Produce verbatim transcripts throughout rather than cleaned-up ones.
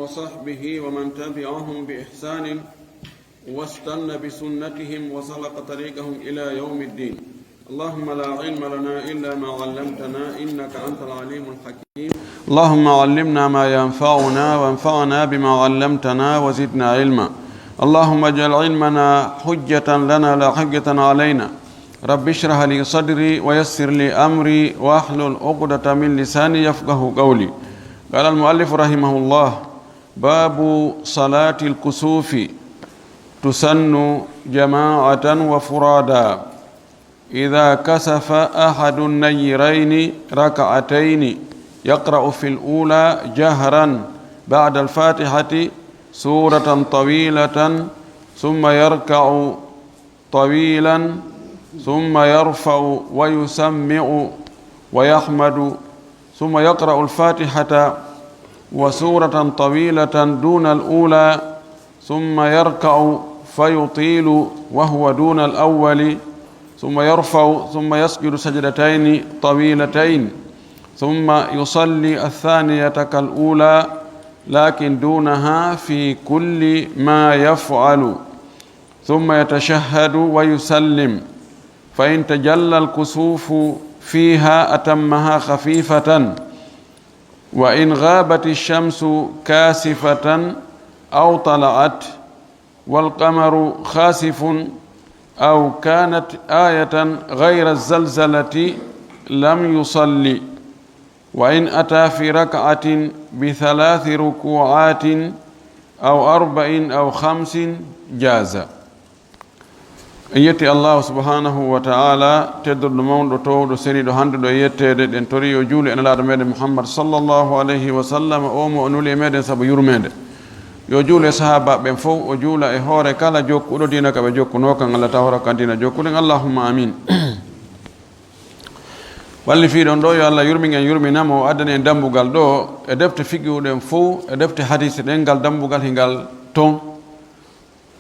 وصحبه ومن تبعهم بإحسان واستن بسنتهم وسلك طريقهم إلى يوم الدين. اللهم لا علم لنا إلا ما علمتنا إنك أنت العليم الحكيم. اللهم علمنا ما ينفعنا وانفعنا بما علمتنا وزدنا علما. اللهم اجعل علمنا حجة لنا لا حجة علينا. رب اشرح لي صدري ويسر لي أمري واحلل عقدة من لساني يفقه قولي. قال المؤلف رحمه الله: باب صلاة الكسوف، تسن جماعة وفرادى. إذا كسف أحد النيرين ركعتين يقرأ في الأولى جهرا بعد الفاتحة سورة طويلة ثم يركع طويلا ثم يرفع ويسمع ويحمد ثم يقرأ الفاتحة وسورة طويلة دون الأولى ثم يركع فيطيل وهو دون الأول ثم يرفع ثم يسجد سجدتين طويلتين ثم يصلي الثانية كالأولى لكن دونها في كل ما يفعل ثم يتشهد ويسلم، فإن تجلى الكسوف فيها أتمها خفيفة، وإن غابت الشمس كاسفة أو طلعت والقمر خاسف أو كانت آية غير الزلزلة لم يصل، وإن أتى في ركعة بثلاث ركوعات أو أربع أو خمس جاز. En yetti Allahu subhanahu wa ta'ala, tedduɗo mawɗo, toowɗo, seniiɗo, handuɗo e yetteede. Ɗen tori yo juulu e Nelaaɗo meɗen Muhammad sallallahu alayhi wa sallam, o mo o nuli e meɗen sabu yurmeende. Yo juulu e sahaabaaɓe ɓen fow, o juula e hoore kala jokkuɗo diina ka ɓe jokkunoo kan, Allah tawra kan diina jokkuɗen. Allahumma amin. Walli fii ɗon ɗo, yo Allah yurmin en, yurmina mo, o addani en dambugal ɗo e defte fiqhu ɗen fow, e defte hadisi ɗen, ngal dambugal hingal ton.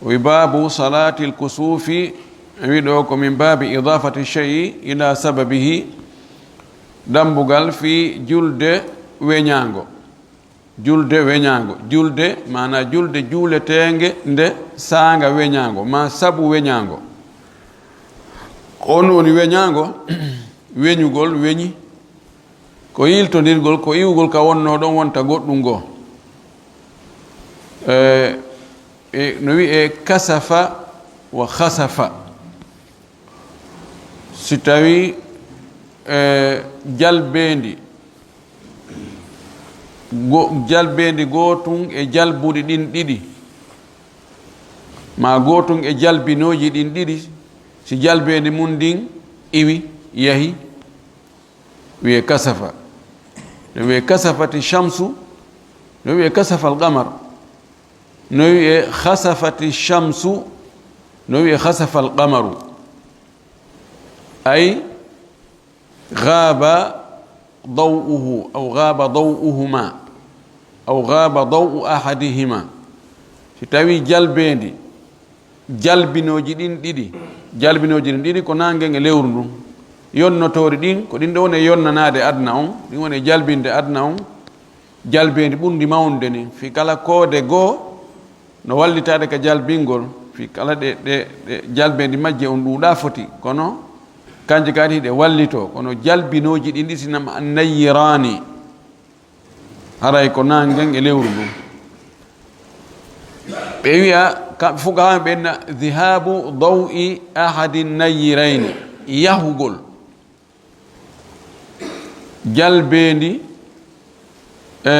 O wi: "Baabu salaatil kusuufi", en wi ɗo ko min baabi idaafati shay'i ila sababihi, dambugal fii julde weñaango. Julde weñaango. Julde, maanaa julde juuleteenge nde saanga weñaango, maa sabu weñaango. Ko on woni weñaango, weñugol weñi, ko yiltondirgol, ko iwugol ka wonnoo ɗon wonta goɗɗum goo. E, e, no wi'ee kasafa wa khasafa. Si tawii, e, jalbeendi, go-, jalbeendi gootun e jalbuɗi ɗin ɗiɗi, maa gootun e jalbinooji ɗin ɗiɗi, si jalbeendi mun ndin iwi, yahi, wi'ee kasafa. No wi'ee kasafati shamsu, no wi'ee kasafal qamar. No wi'ee khasafati shamsu, no wi'ee khasafal qamaru. Ay, ghaba daw'uhu, aw ghaba daw'uhuma, aw ghaba daw'u ahadihima. Si tawii jalbeendi, jalbinooji ɗin ɗiɗi, jalbinooji ɗin ɗiɗi ko naangen e lewru ndun. Yonnotoori ɗin, ko ɗin ɗon woni e yonnanaade aduna on, ɗin woni e jalbinde aduna on. Jalbeendi ɓurndi mawnude nin, fii kala koode goo no wallitaade ka jalbingol, fii kala ɗe, ɗe, ɗe jalbeendi majje on ɗuuɗaa foti, kono kanje kadi hiɗe wallitoo, kono jalbinooji ɗin ɗi sinama annayyiraani, haray ko naangen e lewru ndun. Ɓe wi'a, ka-, fuqahaa ɓen na, "Dhihaabu daw'i ahadin nayyirayni", yahugol jalbeendi, e,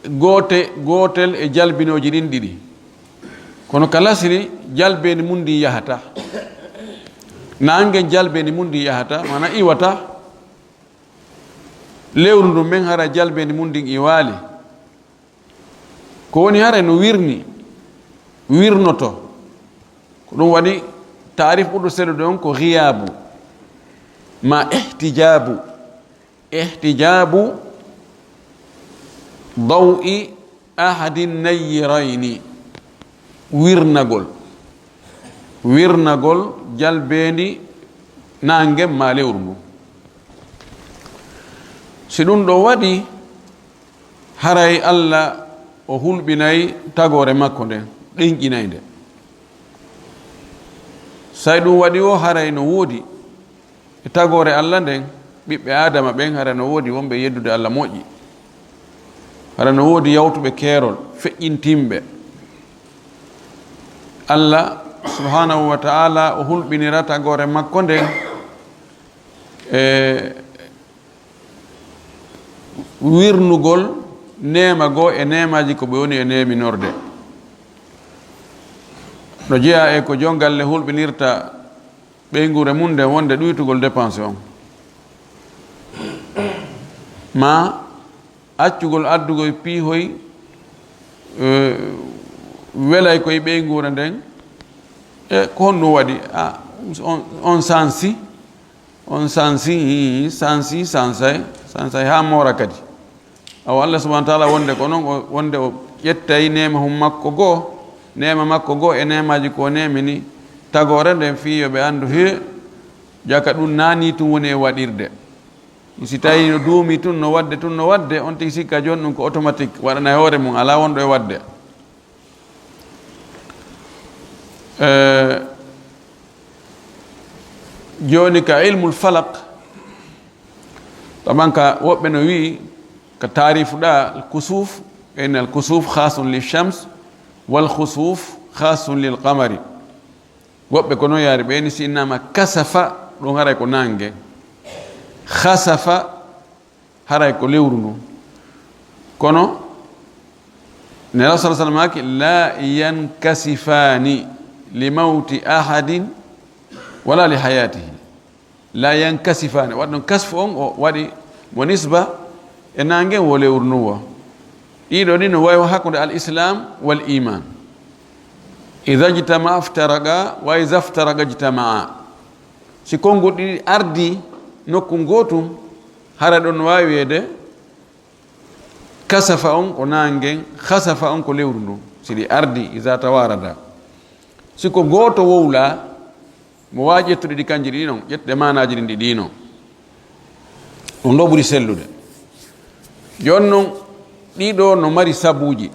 goote-, gootel e jalbinooji ɗin ɗiɗi. Kono ka lasri, jalbeendi mun ndin yahata. Naangen jalbeendi mun ndin yahata, maanaa iwata. Lewru ndun men hara jalbeendi mun ndin iwaali. Ko woni haray no wirni, wirnoto. Ko ɗum waɗi taarif ɓurɗo selude on ko ghiyaabu, ma ihtijaabu. Ihtijaabu daw'i ahadi nayyirayni. Wirnagol. Wirnagol jalbeendi naange ma lewru ndu. Si ɗum ɗo waɗi, haray Alla O hulɓinay tagoore makko nden, ɗenƴinay nde. Say ɗun waɗi woo, haray no woodi e tagoore Alla nden, ɓiɓɓe Aadama ɓen, hara no woodi wonɓe yeddude Alla moƴƴi. Hara no woodi yawtuɓe keerol, feƴƴintinɓe. Alla subhaanahu wa ta'aala, o hulɓinira tagoore makko nden, e wirnugol neema goo e neemaaji ko ɓe woni e neeminorde. No jeyaa e ko jon galle hulɓinirta ɓeynguure mun nden wonde ɗuytugol dépense on, maa accugol addugol piihoy, eh, welay koy ɓeynguure nden, e ko honɗun waɗi? A, on, on sansi, on sansi, sansi, sansay, sansay haa moora kadi. Awa Allah subhanahu wa ta'ala wonde ko non, o, wonde o ƴettay neema hum makko goo, neema makko goo e neemaaji ko o neemini tagoore nden fii yo ɓe anndu, he, jaka ɗun naani tun woni e waɗirde. Si tawi no duumi tun, no waɗde tun, no waɗde, on tigi sikka jooni ɗun ko automatique, waɗanay hoore mun, alaa wonɗo e waɗde. Eh, jooni ka ilmul falak, taman ka woɓɓe no wi'i, ka taarifu ɗa, al kusuf, inna al kusuf khasun lil shams, wal khusuf khasun lil qamari. Woɓɓe ko non yaari, ɓe ni si innama kasafa, ɗun haray ko nange. Khasafa, haray ko lewru ndun. Kono, Nelaaɗo sallallaahu alayhi wa sallam maaki, "La yankasifaani li mawti ahadin wala li hayaatihi." La yankasifaani. Waɗi ɗon kasfu on, o waɗi mo nisba e nange wo lewru ndun wo. Ɗiɗo ɗin no wayi hakkunde al islam wal iman. Iza ijtama'a iftaraqa wa iza iftaraqa ijtama'a. Si konguɗi ɗiɗi ardii nokku gootun, hara ɗon no waawi wi'eede kasafa on ko naange ngen, khasafa on ko lewru ndun. Si ɗi ardii, iza tawarada. Si ko gooto wowlaa, mo waawi ƴettude ɗi kanji ɗiɗi non, ƴettude maanaaji ɗin ɗiɗi non. Ɗun ɗoo ɓuri sellude. Jooni non, ɗiɗo no mari sabuuji.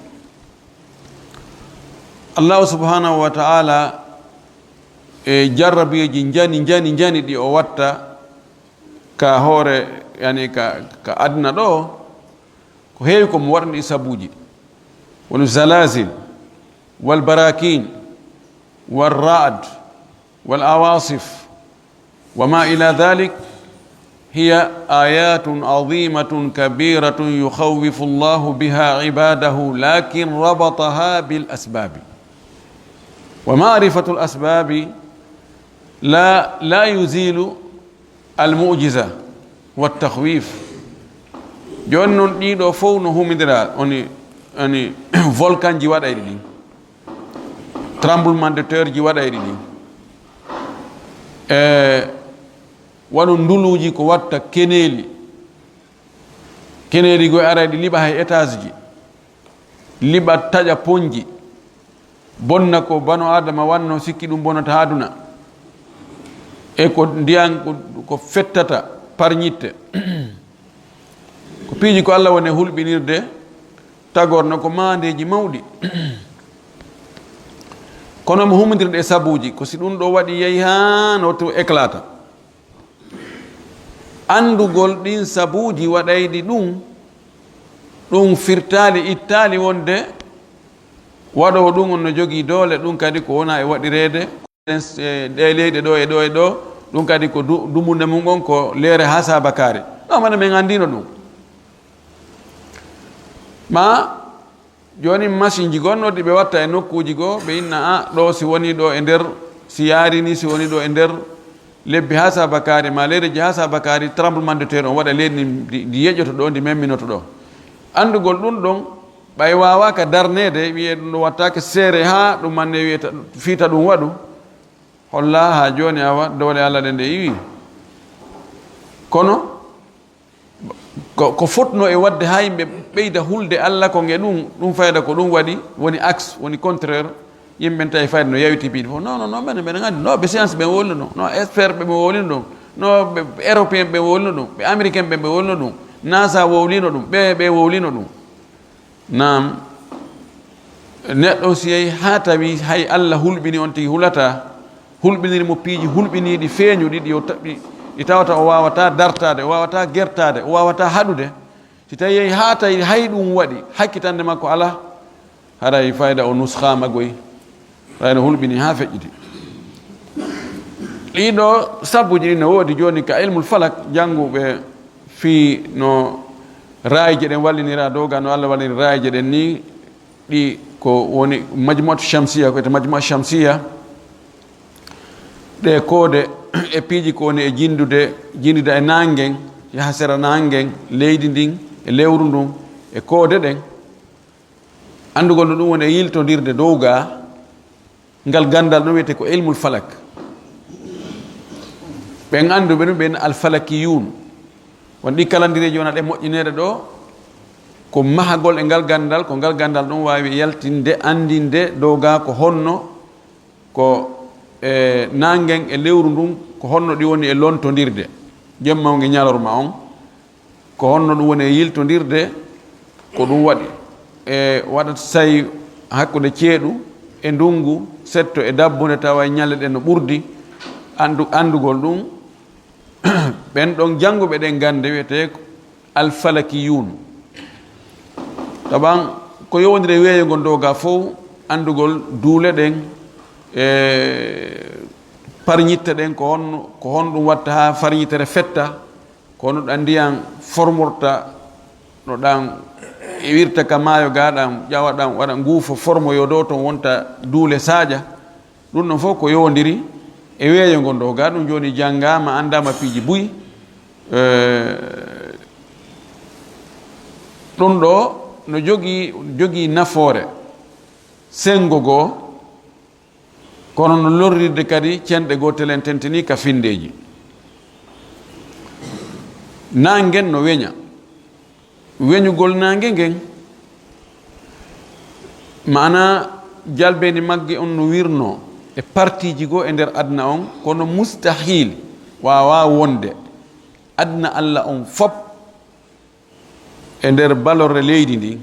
Allahu subhanahu wa ta'ala e jarrabiiji njani, njani, njani ɗi o watta ka hoore, yani ka, ka aduna ɗoo, ko heewi ko mo waɗani ɗi sabuuji. Woni zalazil, wal barakin, wal ra'd, wal awasif, وما إلى ذلك هي آيات عظيمة كبيرة يخوف الله بها عباده، لكن ربطها بالأسباب. ومعرفة الأسباب لا، لا يزيل المعجزة والتخويف. Jooni non ɗiɗo fow no humindira, woni, woni volkanji waɗayɗi ɗin. Tremblement de terre ji waɗayɗi ɗin. E wano nduluuji ko watta keneeli. Keneeli goo e arayɗi liɓa hay étage ji. Liɓa taƴa ponji. Bonna ko bano Adama wanno sikki ɗun bonata aduna. E ko ndiyan ko, ko fettata par ñitte. Ko piiji ko Alla woni hulɓinirde, tagorno ko maandeeji mawɗi. Kono mo humindirde e sabuuji, ko si ɗun ɗoo waɗi yahi haa no to éclata. Anndugol ɗin sabuuji waɗayɗi ɗun, ɗun firtaali, ittaali wonde waɗoowo ɗun on no jogii doole, ɗun kadi ko wona e waɗireede. Ɗen, eh, ɗee leyɗe ɗoo e ɗoo e ɗoo, ɗun kadi ko du-, dumunde mun on ko leere haa saabakaare. Non, mane men anndiino ɗun. Ma jooni masinji gonnooɗi ɓe watta e nokkuuji goo, ɓe inna, a, ɗoo si wonii ɗoo e nder, si yaarinii, si wonii ɗoo e nder lebbi haa saabakaare, ma leyɗeji haa saabakaare, tremblement de terre on waɗa leydi ndi, ndi, ndi yeƴoto ɗoo, ndi memminoto ɗoo. Anndugol ɗun ɗon, ɓay waawaaka darneede, wi'ee ɗun ɗoo wattaake seere haa ɗun manne wi'ee ta-, fiita ɗun waɗu, holla haa jooni awa doole Alla ɗen ɗe iwii. Kono, ko, ko fotnoo e waɗde haa yimɓe ɓeyda hulde Alla kon e ɗun, ɗun fayda ko ɗun waɗi, woni axe, woni contraire, yimɓe ɓen tawi fayda no yawiti piiɗi fof. Non, non, non, mbeɗa, mbeɗa anndi, non, ɓe science ɓen wowlino ɗun, non, expert ɓe ɓe wowlino ɗun, non, ɓe, ɓe européen ɓe wowlino ɗun, ɓe américain ɓe ɓe wowlino ɗun, na sa wowlino ɗun, ɓe, ɓe wowlino ɗun. Naam, Neɗɗo si yahi haa tawi hay Alla hulɓini on tigi hulataa, hulɓiniri mo piiji hulɓiniiɗi feeñuɗi ɗi o ta-, ɗi, ɗi tawata o waawataa dartaade, o waawataa gertaade, o waawataa haɗude, si tawi yahi haa tawi hay ɗum waɗi, hakkitannde makko alaa, haray fayda o nuskhaama goy, haray no hulɓini haa feƴƴiti. Ɗii ɗoo sabuuji ɗi no woodi jooni ka ilmul falak, jannguɓe fii no raayije ɗen walliniraa dow ga, no Alla wallini raayije ɗen nii, ɗi ko woni majmu'atu shamsiya, ko wiyetee majmu'a shamsiya, ɗe koode e piiji ko woni e jinndude, jinndude e naangen, yaha sera naangen, leydi ndin, e lewru ndun, e koode ɗen. Anndugol no ɗum woni e yiltondirde dow ga, ngal ganndal ɗum wiyetee ko ilmul falak. Ɓen annduɓe ɗum, ɓen alfalakiyun. Won ɗi kalandireeji wona ɗe moƴƴineede ɗo, ko mahagol e ngal ganndal, ko ngal ganndal ɗum waawi yaltinde, anndinde dow ga ko honno, ko, e, naangen e lewru ndun, ko honno ɗi woni e lontondirde, jemma on e ñalorma on, ko honno ɗum woni e yiltondirde, ko ɗum waɗi, e, waɗata say hakkunde ceeɗu e ndungu, setto e dabbunde, tawa e ñalle ɗen no ɓurdi, anndu-, anndugol ɗum, ɓen ɗon jannguɓe ɗen gannde wiyetee ko alfalakiyun. Taban, ko yowondiri e weeyo ngon dow ga fow, anndugol duule ɗen, e parñitte ɗen, ko honno, ko honɗum watta haa farñitere fetta, ko honno ɗan ndiyan formorta, no ɗan iwirta ka maayo ga, ɗan ƴawa, ɗan waɗa nguufo, formoyo dow ton, wonta duule saaƴa. Ɗum ɗon fof ko yowondiri e weeyo ngon ɗo. Ga ɗum jooni janngaama, anndaama piiji buy. Eh, ɗum ɗo no jogii, jogii nafoore senngo goo, kono no lorrirde kadi cenɗe goo telen tentinii ka finndeeji. Naangen no weña. Weñugol naange ngen, maanaa jalbeendi magge on no wirnoo e partiiji goo e nder aduna on, kono mustahil waawaa wonde aduna Alla on fop e nder balorre leydi ndin,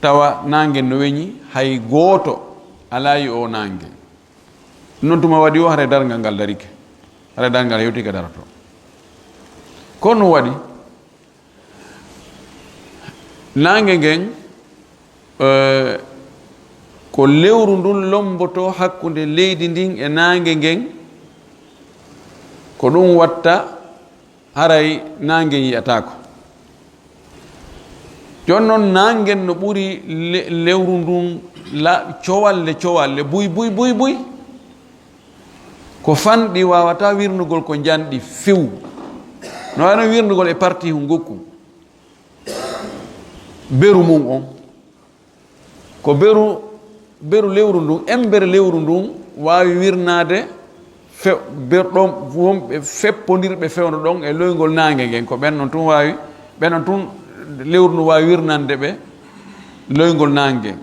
tawa naange no weñi, hay gooto alaa yi'oowo naange. Non tuma waɗi o, haray darngal ngal darike, haray darngal hewtike daroto. Ko no waɗi? Naange ngen, eh, ko lewru ndun lombotoo hakkunde leydi ndin e naange ngen, ko ɗum watta haray naange yi'ataako. Jooni non, naange no ɓuri le-, lewru ndun la-, cowalle, cowalle, buy, buy, buy, buy. Ko fanɗi waawataa wirnugol ko njanɗi few. No wayno wirnugol e parti ngokku. Beru mun on. Ko beru, beru lewru ndun, embere lewru ndun waawi wirnaade fe-, ber-, ɗon wonɓe feppondirɓe fewndo ɗon e loyngol naange ngen. Ko ɓen non tun waawi, ɓen non tun lewru ndun waawi wirnande ɓe loyngol naange ngen.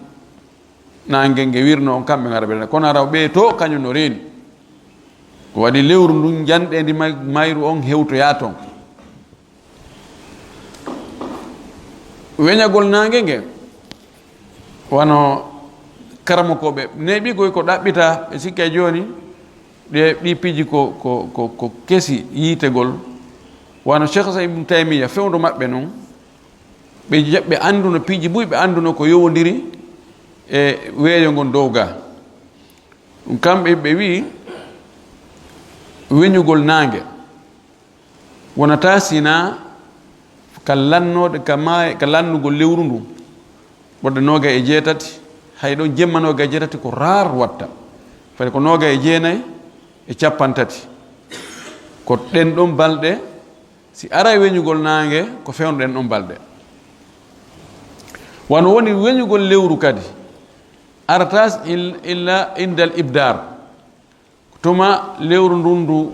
Naange nge wirno on kamɓe ngara ɓe rena. Kono hara ɓee to kañum no reeni. Ko waɗi lewru ndun njanɗeendi may-, mayru on hewtoyaa ton. Weñagol naange nge, wano karamokooɓe neeɓi koy ko ɗaɓɓitaa, ɓe sikka jooni, ɗe, ɗi piiji ko, ko, ko, ko kesi yiitegol. Wano Cheikh Islam Ibn Taymiyya, fewndo maɓɓe non, ɓe jaɓ-, ɓe annduno piiji buy, ɓe annduno ko yowondiri e weeyo ngon dow ga. Ɗum kamɓe ɓe wi'i, weñugol naange wonataa sinaa ka lannoode, ka maay-, ka lannugol lewru ndun. Ɓurɗe noogay e jeetati, hay ɗon jemma noogay e jeetati ko raar watta. Fay ko noogay e jeenay e cappanɗe tati. Ko ɗen ɗon balɗe, si aray weñugol naange, ko fewndo ɗen ɗon balɗe. Wano woni weñugol lewru kadi, arataa il-, illa indal ibdaar. Tuma lewru ndun ndu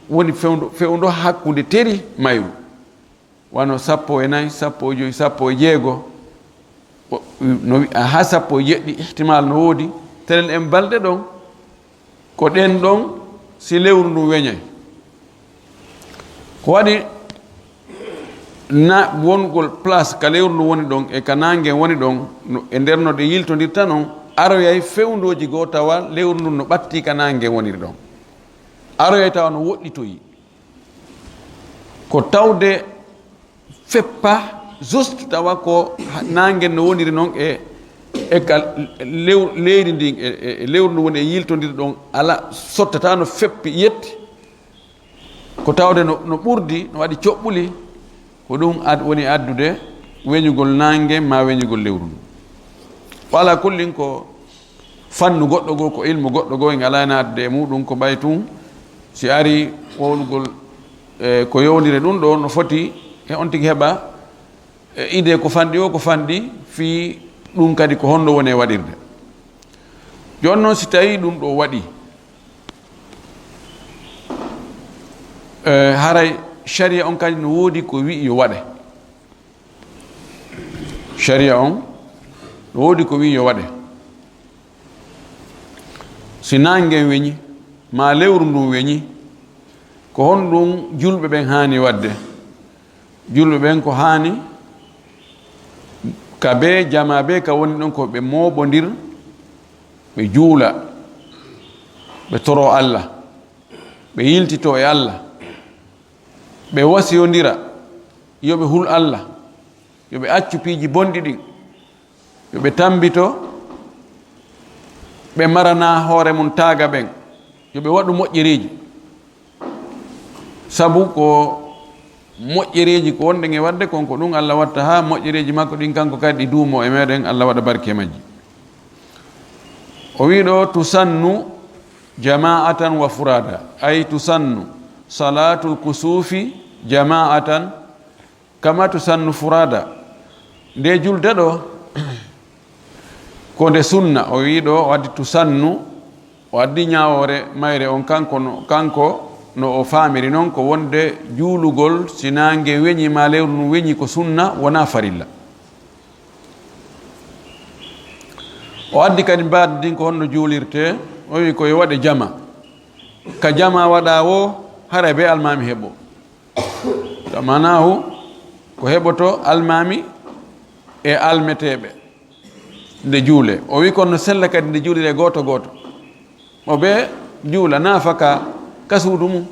woni fewndo, fewndo hakkunde teri mayru. Wano sappo e nayi, sappo e jowi, sappo e jeego. O, no wi-, haa sappo e jeɗɗi, ihtimal no woodi. Telen en balɗe ɗon, ko ɗen ɗon si lewru ndun weñay. Ko waɗi na wongol place ka lewru ndun woni ɗon e ka naange woni ɗon, no, e nder no ɗe yiltondirta non, aroyay fewndooji goo tawa lewru ndun no ɓattii ka naange woniri ɗon. Aroyay tawa no woɗɗitoyi. Ko tawde feppa juste tawa ko naange no woniri non e, e ka lew-, leydi ndin e, e, e lewru ndun woni e yiltondirde ɗon, ala, sottata no feppi yetti. Ko tawde no, no ɓurdi, no waɗi coɓɓuli, ko ɗum ad-, woni addude weñugol naange maa weñugol lewru ndun. Wa ala kullin ko fannu goɗɗo goo, ko ilmu goɗɗo goo, en alaa e naatde e muɗum, ko ɓay tun si arii wowlugol, e, ko yowndiri ɗum ɗoo, no foti e on tigi heɓa, e, idee ko fanɗi o, ko fanɗi fii ɗum kadi ko honno woni e waɗirde. Jooni non si tawii ɗum ɗoo waɗii, e, haray sharia on kadi no woodi ko wi'i yo waɗe. Sharia on no woodi ko wi'i yo waɗe. Si naange ngen weñi, maa lewru ndun weñi, ko honɗum julɓe ɓen haani waɗde? Julɓe ɓen ko haani ka bee jamaa bee ka woni ɗon ko ɓe mooɓondir, ɓe juula, ɓe toroo Alla, ɓe yiltitoo e Alla, ɓe wasiyondira yo ɓe hul Alla, yo ɓe accu piiji bonɗi ɗin, yo ɓe tambito, ɓe marana hoore mun taaga ɓen, yo ɓe waɗu moƴƴereeji. Sabu ko moƴƴereeji ko wonɗen e waɗde kon, ko ɗum Alla watta haa moƴƴereeji makko ɗin kanko kadi ɗi duumoo e meɗen, Alla waɗa barke e majji. O wii ɗoo, "Tusannu jama'atan wa furada", ay tusannu salatul kusufi jama'atan kama tusannu furada. Nde julde ɗoo, ko nde sunna. O wii ɗoo, o addi tusannu, o addi ñaawoore mayre on kanko no, kanko no o faamiri non ko wonde juulugol si naange weñi maa lewru ndun weñi ko sunna, wonaa farilla. O addi kadi mbaadi ndin ko honno juulirtee, o wii ko yo waɗe jama. Ka jama waɗaa woo, haray bee almaami heɓoo. Ka maanaahu, ko heɓoto almaami e almeteeɓe nde juulee. O wii kono no sella kadi nde juuliree gooto gooto. Mo bee juula, naafaka ka suudu mum.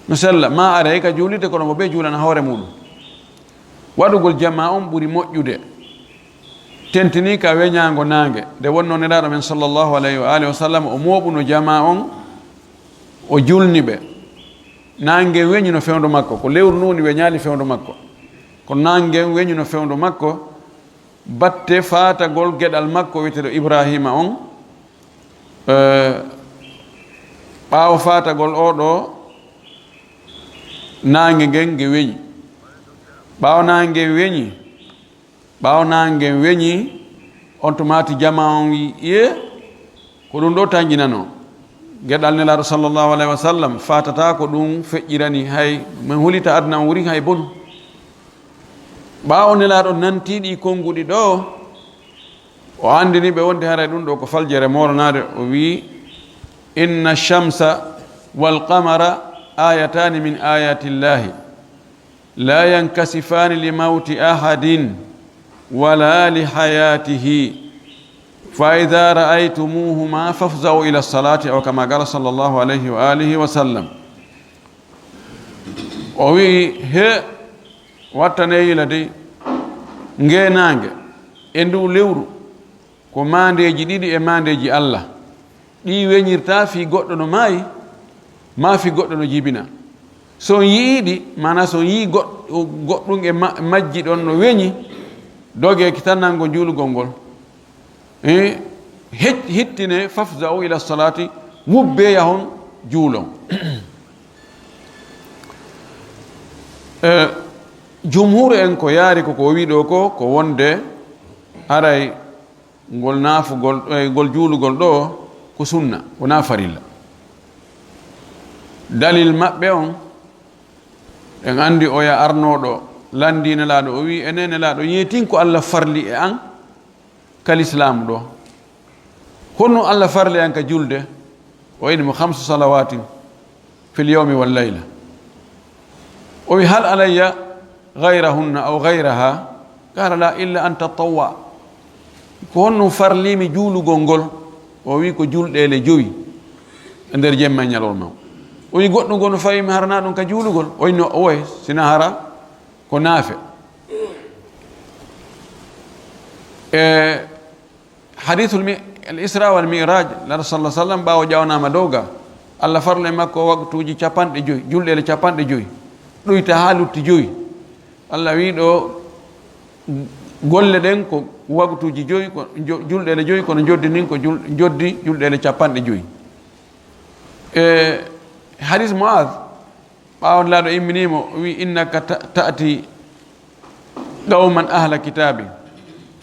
No sella, maa aree ka juulirde, kono mo bee juulana hoore muuɗum. Waɗugol jamaa on ɓuri moƴƴude. Tentinii ka weñaango naange. Nde wonnoo Nelaaɗo men sallallahu alayhi wa alihi wa sallam, o mooɓuno jamaa on, o julni ɓe. Naange weñuno fewndo makko, ko lewru ndun woni weñaali fewndo makko. Ko naange weñuno fewndo makko, batte faatagol geɗal makko wi'eteeɗo Ibraahiima on, eh, ɓaawo faatagol oo ɗoo naange ngen nge weñi. Ɓaawo naange ngen weñi, ɓaawo naange ngen weñi, on tumaati jamaa on wi'i, "Iye, ko ɗum ɗoo tanƴinanoo. Geɗal Nelaaɗo sallallahu alayhi wa sallam faatataa ko ɗum feƴƴirani, hay men hulita aduna on wurin hay bonu." Ɓaawo Nelaaɗo nantii ɗii konnguɗi ɗoo, o anndini ɓe wonde haray ɗum ɗoo ko faljere moolanaade. O wi'i, "Inna shamsa wal qamara ayatani min ayati Llahi, la yankasifaani li mawti ahadin wala li hayatihi, fa idha ra'aytumuhuma fafza'u ila salati," aw kama qala sallallahu alayhi wa alihi wa sallam. O wi'i, "He, wattanee yila dey, ngee naange e nduu lewru ko maandeeji ɗiɗi e maandeeji Alla. Ɗi weñirtaa fii goɗɗo no maayi, maa fii goɗɗo no jibina. So on yi'ii ɗi, maanaa so on yi'ii goɗ-, goɗɗum e ma-, majji ɗon no weñi, dogee kitannango juulugol ngol." Eh, hec-, hittinee, "fafza'u ila salati", wubbee yahon juulon. Eh, jumhur en ko yaari ko, ko o wii ɗoo ko, ko wonde haray ngol naafugol, eh, ngol juulugol ɗoo ko sunna, wonaa farilla. Dalil maɓɓe on, en anndi oya arnooɗo lanndii Nelaaɗo, o wii, "Enen Nelaaɗo, yeetin ko Alla farli e an ka lislaamu ɗoo. Honno Alla farli an ka julde?" O inni mo, "Khamsu salawatin fil yawmi wal layla." O wii, "Hal alayya غيرهن أو غيرها؟ قال: لا، إلا أن تطوع. Ko honɗun farlii mi juulugol ngol? O wi'i: ko julɗeele jowi e nder jemma e ñalorma. O wi'i: goɗɗun goo no fawii mi hara naa ɗun ka juulugol? O wi'i: no, owe, si naa hara ko naafe. E Hadiisul mi-, al Isra wal Mi'raj, Nulaaɗo sallallahu alaihi wasallam, ɓaawo ƴawnaama dow ga, Allah farli e makko waqtuuji capanɗe jowi, julɗeele capanɗe jowi, ɗuyta haa lutti jowi. Allah wi'i ɗoo, golle ɗen ko waqtuuji jowi, ko jo-, julɗeele jowi, kono njoddi ndin ko jul-, njoddi julɗeele capanɗe jowi. E hadiis Mu'aaz, ɓaawo Nulaaɗo immini mo, o wi'i: إنك ت-، تأتي قوما أهل كتاب،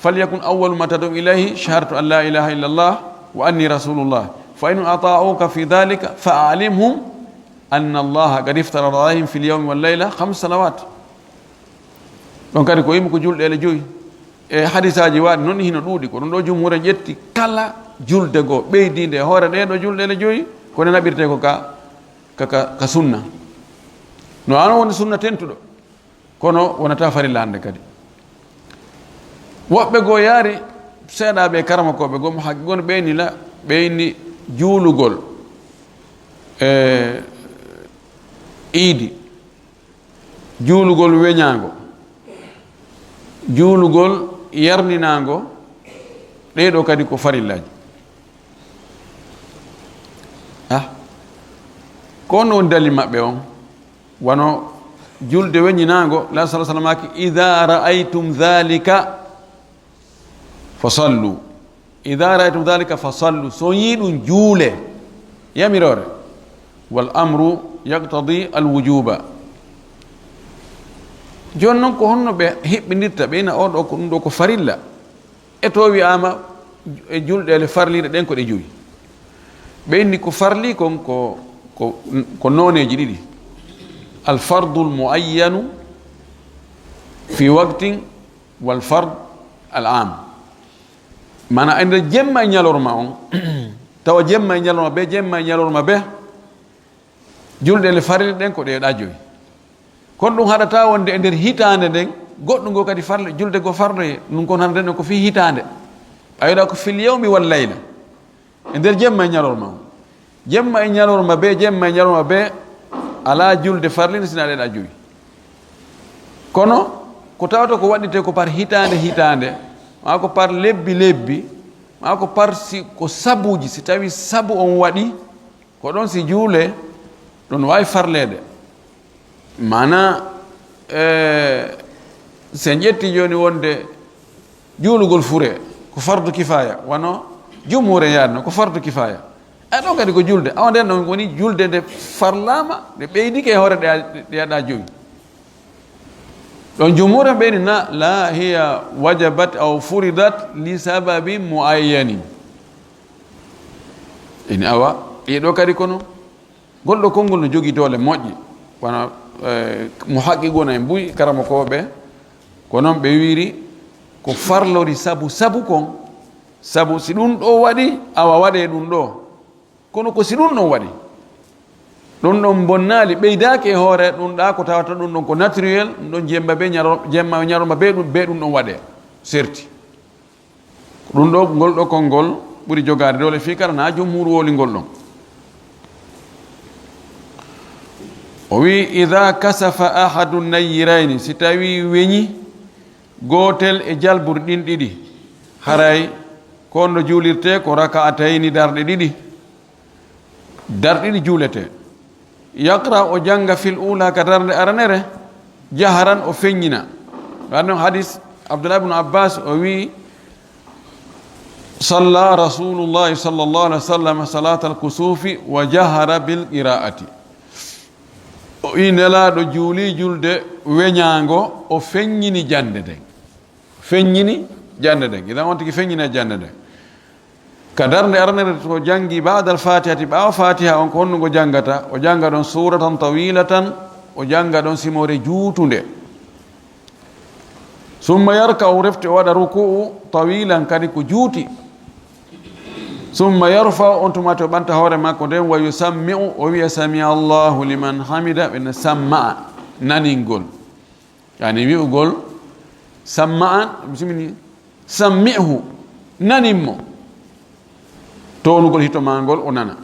فليكن أول ما تدعوهم إليه شهادة أن لا إله إلا الله وأني رسول الله، فإن أطاعوك في ذلك فأعلمهم أن الله قد افترض عليهم في اليوم والليلة خمس صلوات. Ɗon kadi ko wi'i mo ko julɗeele jowi. E hadiisaaji waaɗi non hino ɗuuɗi, ko ɗun ɗoo jumhuur en ƴetti kala julde goo ɓeydiinde e hoore ɗee ɗoo julɗeele jowi, ko nde naɓirtee ko ka, ka, ka, ka sunna. No ano woni sunna tentuɗo. Kono wonata farilla hande kadi. Woɓɓe goo yaari, seeɗaaɓe e karamokooɓe goo, mo haqqi goo, ɓe inni la, ɓe inni juulugol, e, iidi, juulugol weñaango, juulugol yarninaango, ɗee ɗoo kadi ko farillaaji. Ah, ko honno woni dalil maɓɓe on? Wano julde weñinaango, Nulaaɗo sallallahu alaihi wasallam maaki: إذا رأيتم ذلك فصلوا. إذا رأيتم ذلك فصلوا. Si on yi'i ɗun, juulee. Yamiroore. والأمر يقتضي الوجوب. Jooni non, ko honno ɓe hiɓɓindirta? Ɓe ina oo ɗoo ko, ɗun ɗoo ko farilla. E to wi'aama e julɗeele farliiɗe ɗen ko ɗe jowi. Ɓe inni ko farli kon ko, ko, ko nooneeji ɗiɗi. الفرض المعين في وقت والفرض العام. Maanaa, e nder jemma e ñalorma on, tawa jemma e ñalorma bee, jemma e ñalorma bee, julɗeele farliiɗe ɗen ko ɗee ɗaa jowi. Kono ɗun haɗataa wonde e nder hitaande nden, goɗɗun goo kadi farle, julde goo farloyee, ɗun kon hannde ɗen ko fii hitaande. Ɓay ɗaa ko في اليوم والليلة. E nder jemma e ñalorma on. Jemma e ñalorma bee, jemma e ñalorma bee, alaa julde farliinde si naa ɗee ɗaa jowi. Kono ko tawata ko waɗitee ko par hitaande hitaande, maa ko par lebbi lebbi, maa ko par si, ko sabuuji, si tawii sabu on waɗi, ko ɗon si juulee, ɗon waawi farleede. Maanaa, eh, si en ƴettii jooni wonde juulugol furee ko fardu kifaaya, wano jumhuur en yaadno ko fardu kifaaya. E ɗon kadi ko julde, awa nden ɗon woni julde nde farlaama, nde ɓeydike e hoore ɗe, ɗe ɗaa jowi. Ɗon jumhuur en ɓe inni na, لا، هي وجبت أو فرضت لسبب معين. Ene awa, ɗee ɗoo kadi kono. Ngol ɗoo konngol no jogii doole moƴƴi, wano, eh, mo haqqi gona en buy karamokooɓe, ko non ɓe wi'iri ko farlori sabu, sabu kon, sabu si ɗun ɗoo waɗi, awa waɗee ɗun ɗoo. Kono ko si ɗun ɗon waɗi, ɗun ɗon bonnaali, ɓeydaaki e hoore ɗun ɗaa ko tawata ɗun ɗon ko naturel, ɗun ɗon jemma bee ñaro-, jemma e ñalorma bee ɗun, bee ɗun ɗon waɗee, serti. Ko ɗun ɗoo, ngol ɗoo konngol ɓuri jogaade doole fii kala na jumhuur wowli ngol ɗon. O wi'i, إذا كسف أحد النيرين, si tawii weñi gootel e jalburi ɗin ɗiɗi, haray ko honno juulirtee? Ko ركعتين, darɗe ɗiɗi. Darɗe ɗiɗi juuletee. يقرأ, o jannga, في الأولى, ka darnde aranere, جهرا, o feññina. Ɗun non hadiis Abdullah ibn Abbas, o wi'i, صلى رسول الله صلى الله عليه وسلم صلاة الكسوف وجهر بالقراءة. O wi'i Nelaaɗo juulii julde weñaango, o feññini jannde nden. Feññini jannde nden. Idan on tigi feññini jannde nden. Ka darnde aranere to janngi بعد الفاتحة, ɓaawo Faatiha on ko honno ngo janngata? O jannga ɗon سورة طويلة, o jannga ɗon simoore juutunde. ثم يركع, o refti o waɗa ruku'u طويلا, kadi ko juuti. ثم يرفع, on tuma to ɓanta hoore makko nden, ويسمع, o wi'a سمع الله لمن حمده, ɓe na samma'a, naningol. Yani wi'ugol, samma an, bismillah, sammi'hu, nanin mo. Toonugol hito maa ngol o nana.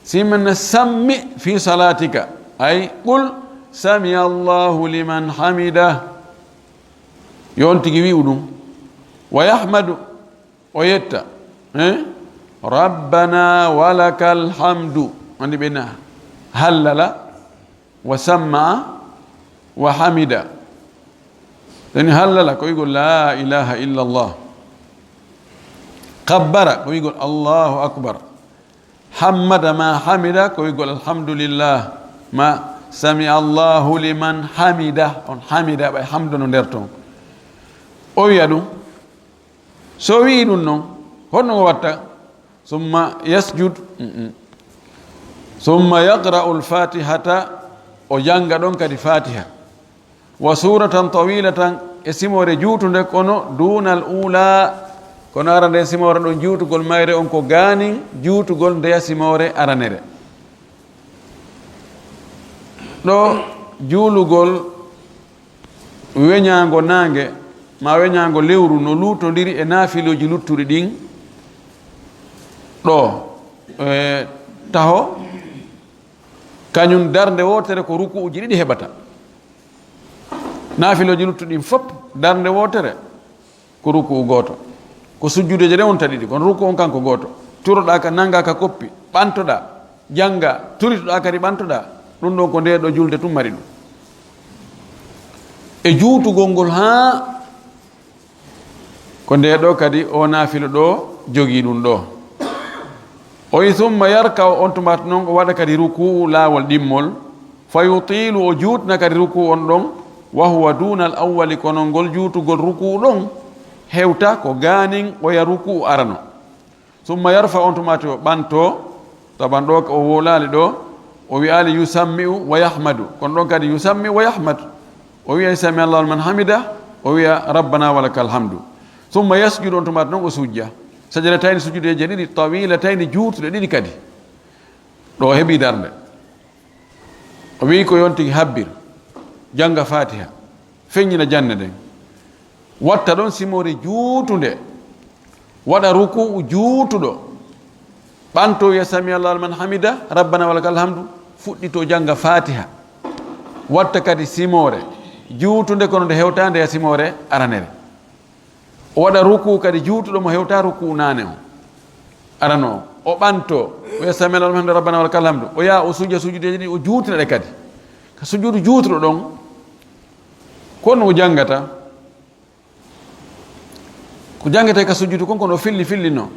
Si men na sammi fi salatika, ay qul sami Allahu liman hamida. Yo on tigi wi'u ɗum. Wa yahmadu, o yetta. Eh? Rabbana walakal hamdu. Andi ɓe na hallala, wa samma, wa hamida. Dani hallala ko wi'ugol la ilaha illallah. Kabbara ko wi'ugol Allahu akbar. Hammada ma hamida ko wi'ugol alhamdulillah. Ma sami Allahu liman hamida. On hamida ɓay hamdu no nder ton. O wi'a ɗum. So wi'i ɗum non, honno o watta? Summa yasjud. Mm-mm. Summa yaqra'u al-fatihata, o janga ɗon kadi fatiha. Wa suratan tawilatan, e simore juutunde, kono dunal ula, kono ara nden simore ɗon juutugol mayre on ko gaanin juutugol ndeya simore aranere. Ɗo juulugol weñaango naange, ma weñaango lewru no luutondiri e naafilooji luttuɗi ɗin. Ɗo, e, taho, kañun darnde wootere ko rukuuji ɗiɗi heɓata. Naafilooji luttuɗi ɗin fof darnde wootere ko ruku'u gooto. Ko sujjudeeje ɗen wonta ɗiɗi, kono ruku'u on kanko gooto. Turoɗaa ka, nanngaa ka koppi, ɓantoɗaa, janngaa, turitoɗaa kadi ɓantoɗaa. Ɗum ɗon ko ndee ɗoo julde tun mari ɗum. E juutugol ngol haa ko ndee ɗoo kadi o naafilo ɗoo jogii ɗum ɗoo. O wi, "Summa yarka'u", on tuma non o waɗa kadi ruku'u laawol ɗimmol. Fa yutilu, o juutina kadi ruku'u on ɗon, wa huwa dunal awwali, kono ngol juutugol ruku'u ɗon hewta ko gaanin oya ruku'u arano. Summa yarfa, on tuma o ɓanto, taban ɗo o wowlaali ɗo, o wi'aali yusammi'u wa yahmadu, kono ɗon kadi yusammi'u wa yahmadu. O wi'ay sami Allahu liman hamida, o wi'a rabbana wa lakal hamdu. Summa yasjudu, on tuma non o sujja. Sajadatayni, sujudeeje ɗiɗi, tawilatayni, juutuɗe ɗiɗi kadi. Ɗo o heɓi darnde. O wi'i ko yontigi habbir, jannga Faatiha, feññina jannde nden. Watta ɗon simore juutunde, waɗa ruku'u juutuɗo, ɓanto wi'a sami Allahu liman hamida, rabbana wa lakal hamdu, fuɗɗito jannga Faatiha. Watta kadi simore juutunde kono nde hewtaande e simore aranere. O waɗa ruku kadi juutuɗo mo hewta ruku naane on. Arano o, o ɓanto, o wi'a sami Allahu liman hamida, rabbana wa lakal hamdu. O yaha o suja sujudeeji ɗiɗi, o juutina ɗe kadi. Ka sujudu juutuɗo ɗon, ko no o janngata? Ko janngete ka sujudu kon, kono o filli filli no.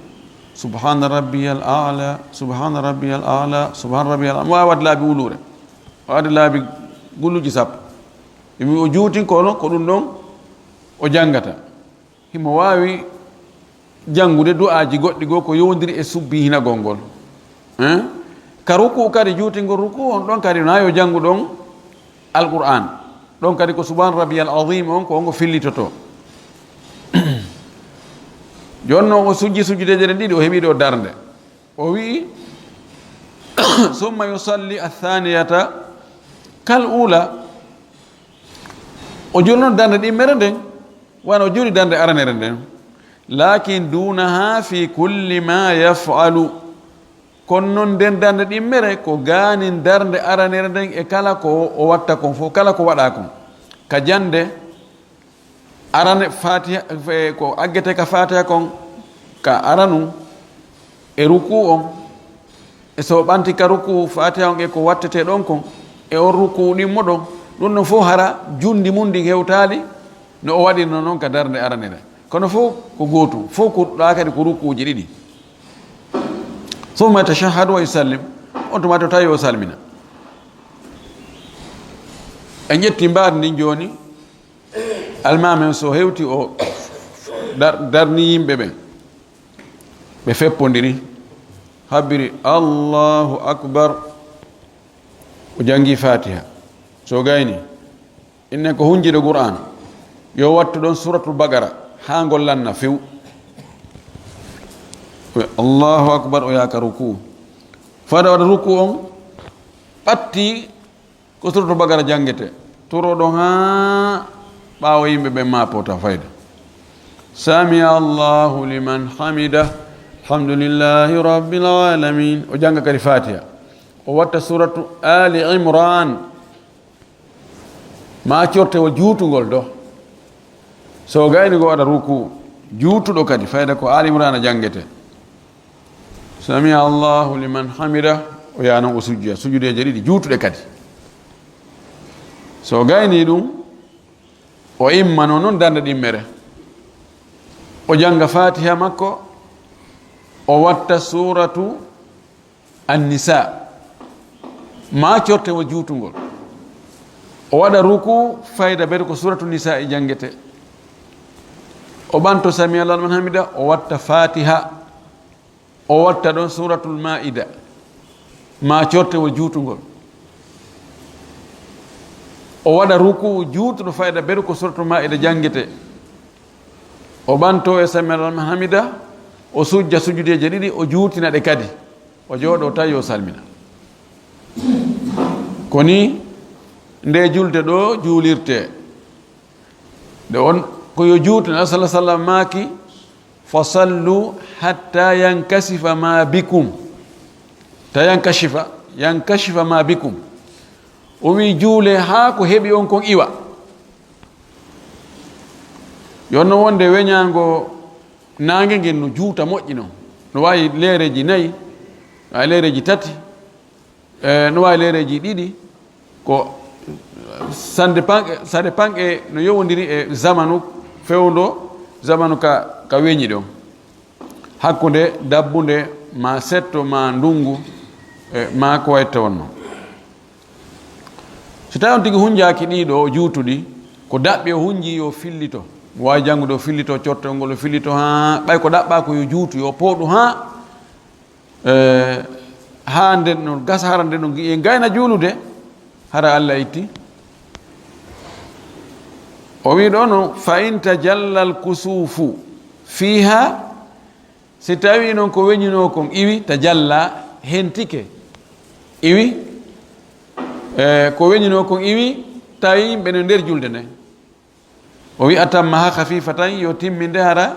Subhana rabbiyal a'la, subhana rabbiyal a'la, subhana rabbiyal a'la. Mo waawat laabi wuluure. O waɗi laabi gulluji sappo. Emi o juutin kono ko ɗum ɗon o janngata. Himo waawi janngude du'aaji goɗɗi goo ko yowondiri e subbihinagol ngol. Hein? Ka ruku kadi, juutingol ruku on ɗon kadi, na yo janngu ɗon Alqur'aan. Ɗon kadi ko Subhaana Rabbiyal Aziim on, ko on o fillitotoo. Jooni non o sujji sujjudeeje ɗen ɗiɗi, o heɓi ɗo darnde. O wi'i, "Summa yusalli athaniyata kal ula." O juulno darnde ɗimmere nden, wano o juuli darnde aranere nden. "Lakin dunaha fi kulli ma yaf'alu." Kono non nden darnde ɗimmere ko gaanin darnde aranere nden e kala ko o watta kon fof, kala ko waɗa kon. Ka jannde, arane Fatiha, e ko aggete ka Fatiha kon, ka aranun, e ruku on, e so ɓanti ka ruku Fatiha on, e ko wattete ɗon kon, e on ruku ɗimmo ɗon, ɗum ɗon fof hara jundi mun ndin hewtaali no o waɗirno non ka darnde aranere. Kono fof ko gootum, fof ko ɗa kadi ko rukuuji ɗiɗi. Summa yatashahhadu wa yusallim, on tuma to tawi o salmina. En ƴetti mbaadi ndin jooni, Almaamen so hewti o dar-, darni yimɓe ɓen, ɓe feppondiri, habbiri, "Allahu Akbar." O jangi Fatiha. So gayni, innen ko hunjiɗo Qur'an, yo wattu ɗon Suratul Baqara haa ngol lanna few. O wi'a, "Allahu Akbar," o yaaka ruku. Fada waɗa ruku on, ɓatti ko Suratul Baqara jangete. Toroɗon haa ɓaawo yimɓe ɓen maapoo tawa fayda. Sami Allahu liman hamida. Alhamdulillahi rabbil alamin. O janga kadi Fatiha. O watta suratu Ali Imran. Ma cortewol juutungol ɗo. So o gayni ko waɗa ruku, juutuɗo kadi, fayda ko Ali Imran jangete. Sami Allahu liman hamida, o yaha non o sujja, sujudeeje ɗiɗi juutuɗe kadi. So o gayni ɗum, o immano non darnde ɗimmere. O janga Fatiha makko, o watta suratu An-Nisa, ma cortewol juutungol. O waɗa ruku, fayda bete ko suratu Nisa e jangete. O ɓanto Sami Allahu liman hamida, o watta Fatiha. O watta ɗon Suratul Maa'ida, ma cortewol juutungol. O waɗa ruku'u juutuɗo fayda beru ko Suratul Maa'ida jangete. O ɓanto e Sami Allahu liman hamida, o sujja sujudeeje ɗiɗi, o juutina ɗe kadi. O jooɗo tawi o salmina. Ko ni nde julde ɗo juulirte. Nde on ko yo juutu, Nabi sallallahu alaihi wasallam maaki, "Fa sallu hatta yankashifa ma bikum." Ta yankashifa, yankashifa ma bikum. O wi, "Juule haa ko heɓi on kon iwa." Yo no wonde weñaango naange ngen no juuta moƴƴi non. No waawi leereeji nayi, waawi leereeji tati. E, no waawi leereeji ɗiɗi, ko ça dépend, ça dépend e no yowondiri e zamanu fewndo, zamanu ka, ka weñi ɗon. Hakkunde dabbunde, ma setto, ma ndungu, e, ma ko wayta wonno. So tawi on tigi hunjaaki ɗii ɗoo juutuɗi, ko daɓɓi o hunji yo fillito. Mo waawi janngude o fillito, cortol ngol o fillito, haa ɓay ko ɗaɓɓaa ko yo juutu, yo pooɗu haa Eh, haa nden no gasa hara nden no en gayna juulude, hara Allah itti. O wi ɗo no, "Fa in tajalla al-kusufu fiha," si tawi non ko weñunoo kon iwi, tajalla, hentike, iwi, eh, ko weñunoo kon iwi, tawi yimɓe no nder julde nden. O wi, "Atammaha khafifatan," yo timminde hara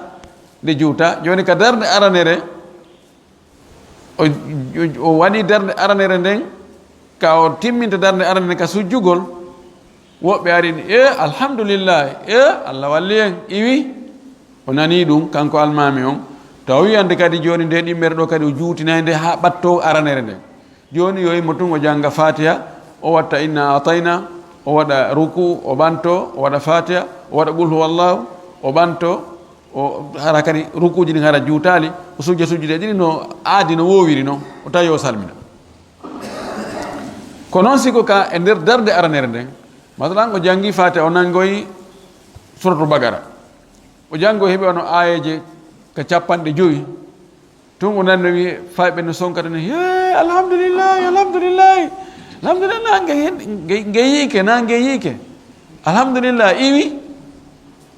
nde juuta. Jooni ka darnde aranere, o, o, o waɗi darnde aranere nden, ka o timminta darnde aranere nden ka sujjugol, woɓɓe ari, "E, alhamdulillahi, e, Allah walli en, iwi." O nani ɗum, kanko almaami on. Tawa wiyande kadi jooni nde ɗimmere ɗo kadi o juutinay nde haa ɓattoo aranere nden. Jooni yo immo tun o jannga Fatiha, o watta Inna A'tayna, o waɗa ruku, o ɓanto, o waɗa Fatiha, o waɗa Qul Huwallahu, o ɓanto, o hara kadi rukuuji ɗin hara juutaali, o sujja sujjude ɗiɗi no aadi no woowiri non, o tawi o salmina. Ko non si ko ka e nder darde aranere nden, masalan o janngi Fatiha, o nangoyi Suratul Baqara, o janngoyi heɓi wano aayeeje ka capanɗe jowi, Tun o nani no wi'e, fayɓe no sonkata ni, "Hee, alhamdulillahi, alhamdulillahi, alhamdulillahi, nge hen, nge, nge yi'ike, na nge yi'ike. Alhamdulillahi, iwi."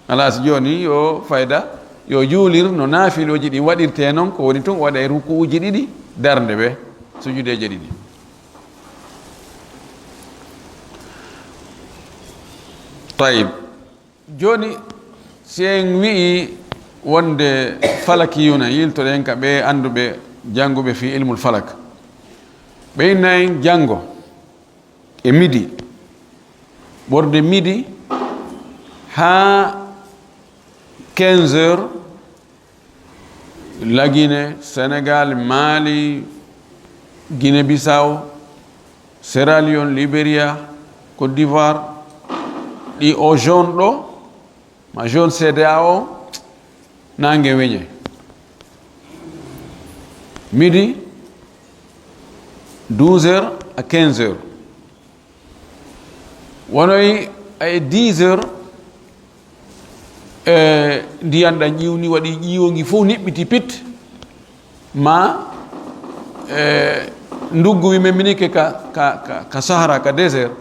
Alaa si jooni yo fayda, yo juulir no naafilooji ɗin waɗirtee non, ko woni tun o waɗa e rukuuji ɗiɗi, darnde ɓe, sujudeeje ɗiɗi. Tayyib. Jooni, si en wi'i wonde falakiyuuna, yiltoɗen ka ɓe annduɓe jannguɓe fii ilmul falak. Ɓe inna en janngo e midi, ɓorde midi haa quinze heures, La Guinée, Sénégal, Mali, Guinée-Bissau, Sierra Leone, Liberia, Côte d'Ivoire, ɗi o zone ɗo, ma zone C D A O, nange weñe. Midi, douze heures à quinze heures. Wonoy ay dix heures, e, ndiyan ɗan ƴiwni, waɗi ƴiwongi fof niɓɓiti pit, ma, e, nduggu wi men minike ka, ka, ka, ka Sahara, ka désert,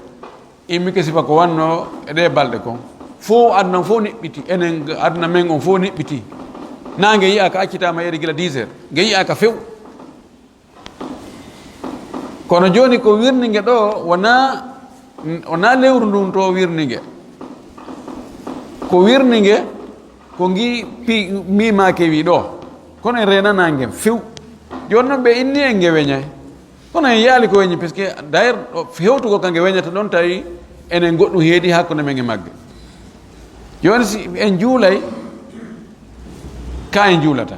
immike sifa ko wanno e ɗe balɗe kon. Fof aduna fof niɓɓiti, enen aduna men on fof niɓɓiti. Na nge yi'aka accitaama yeɗe gila dix heures, nge yi'aka few. Kono jooni ko wirni nge ɗo wonaa Wonaa lewru ndun to wirni nge. Ko wirni nge, ko ngi pi-, miimaake wi ɗoo. Kono en reenanaa ngen few. Jooni non ɓe inni en nge weñay. Kono en yaali ko weñi, parce que d'ailleurs, ɗo hewtugol ka nge weñata ɗon, tawi enen goɗɗum heedi hakkunde men e magge. Jooni si en juulay, ka en juulata.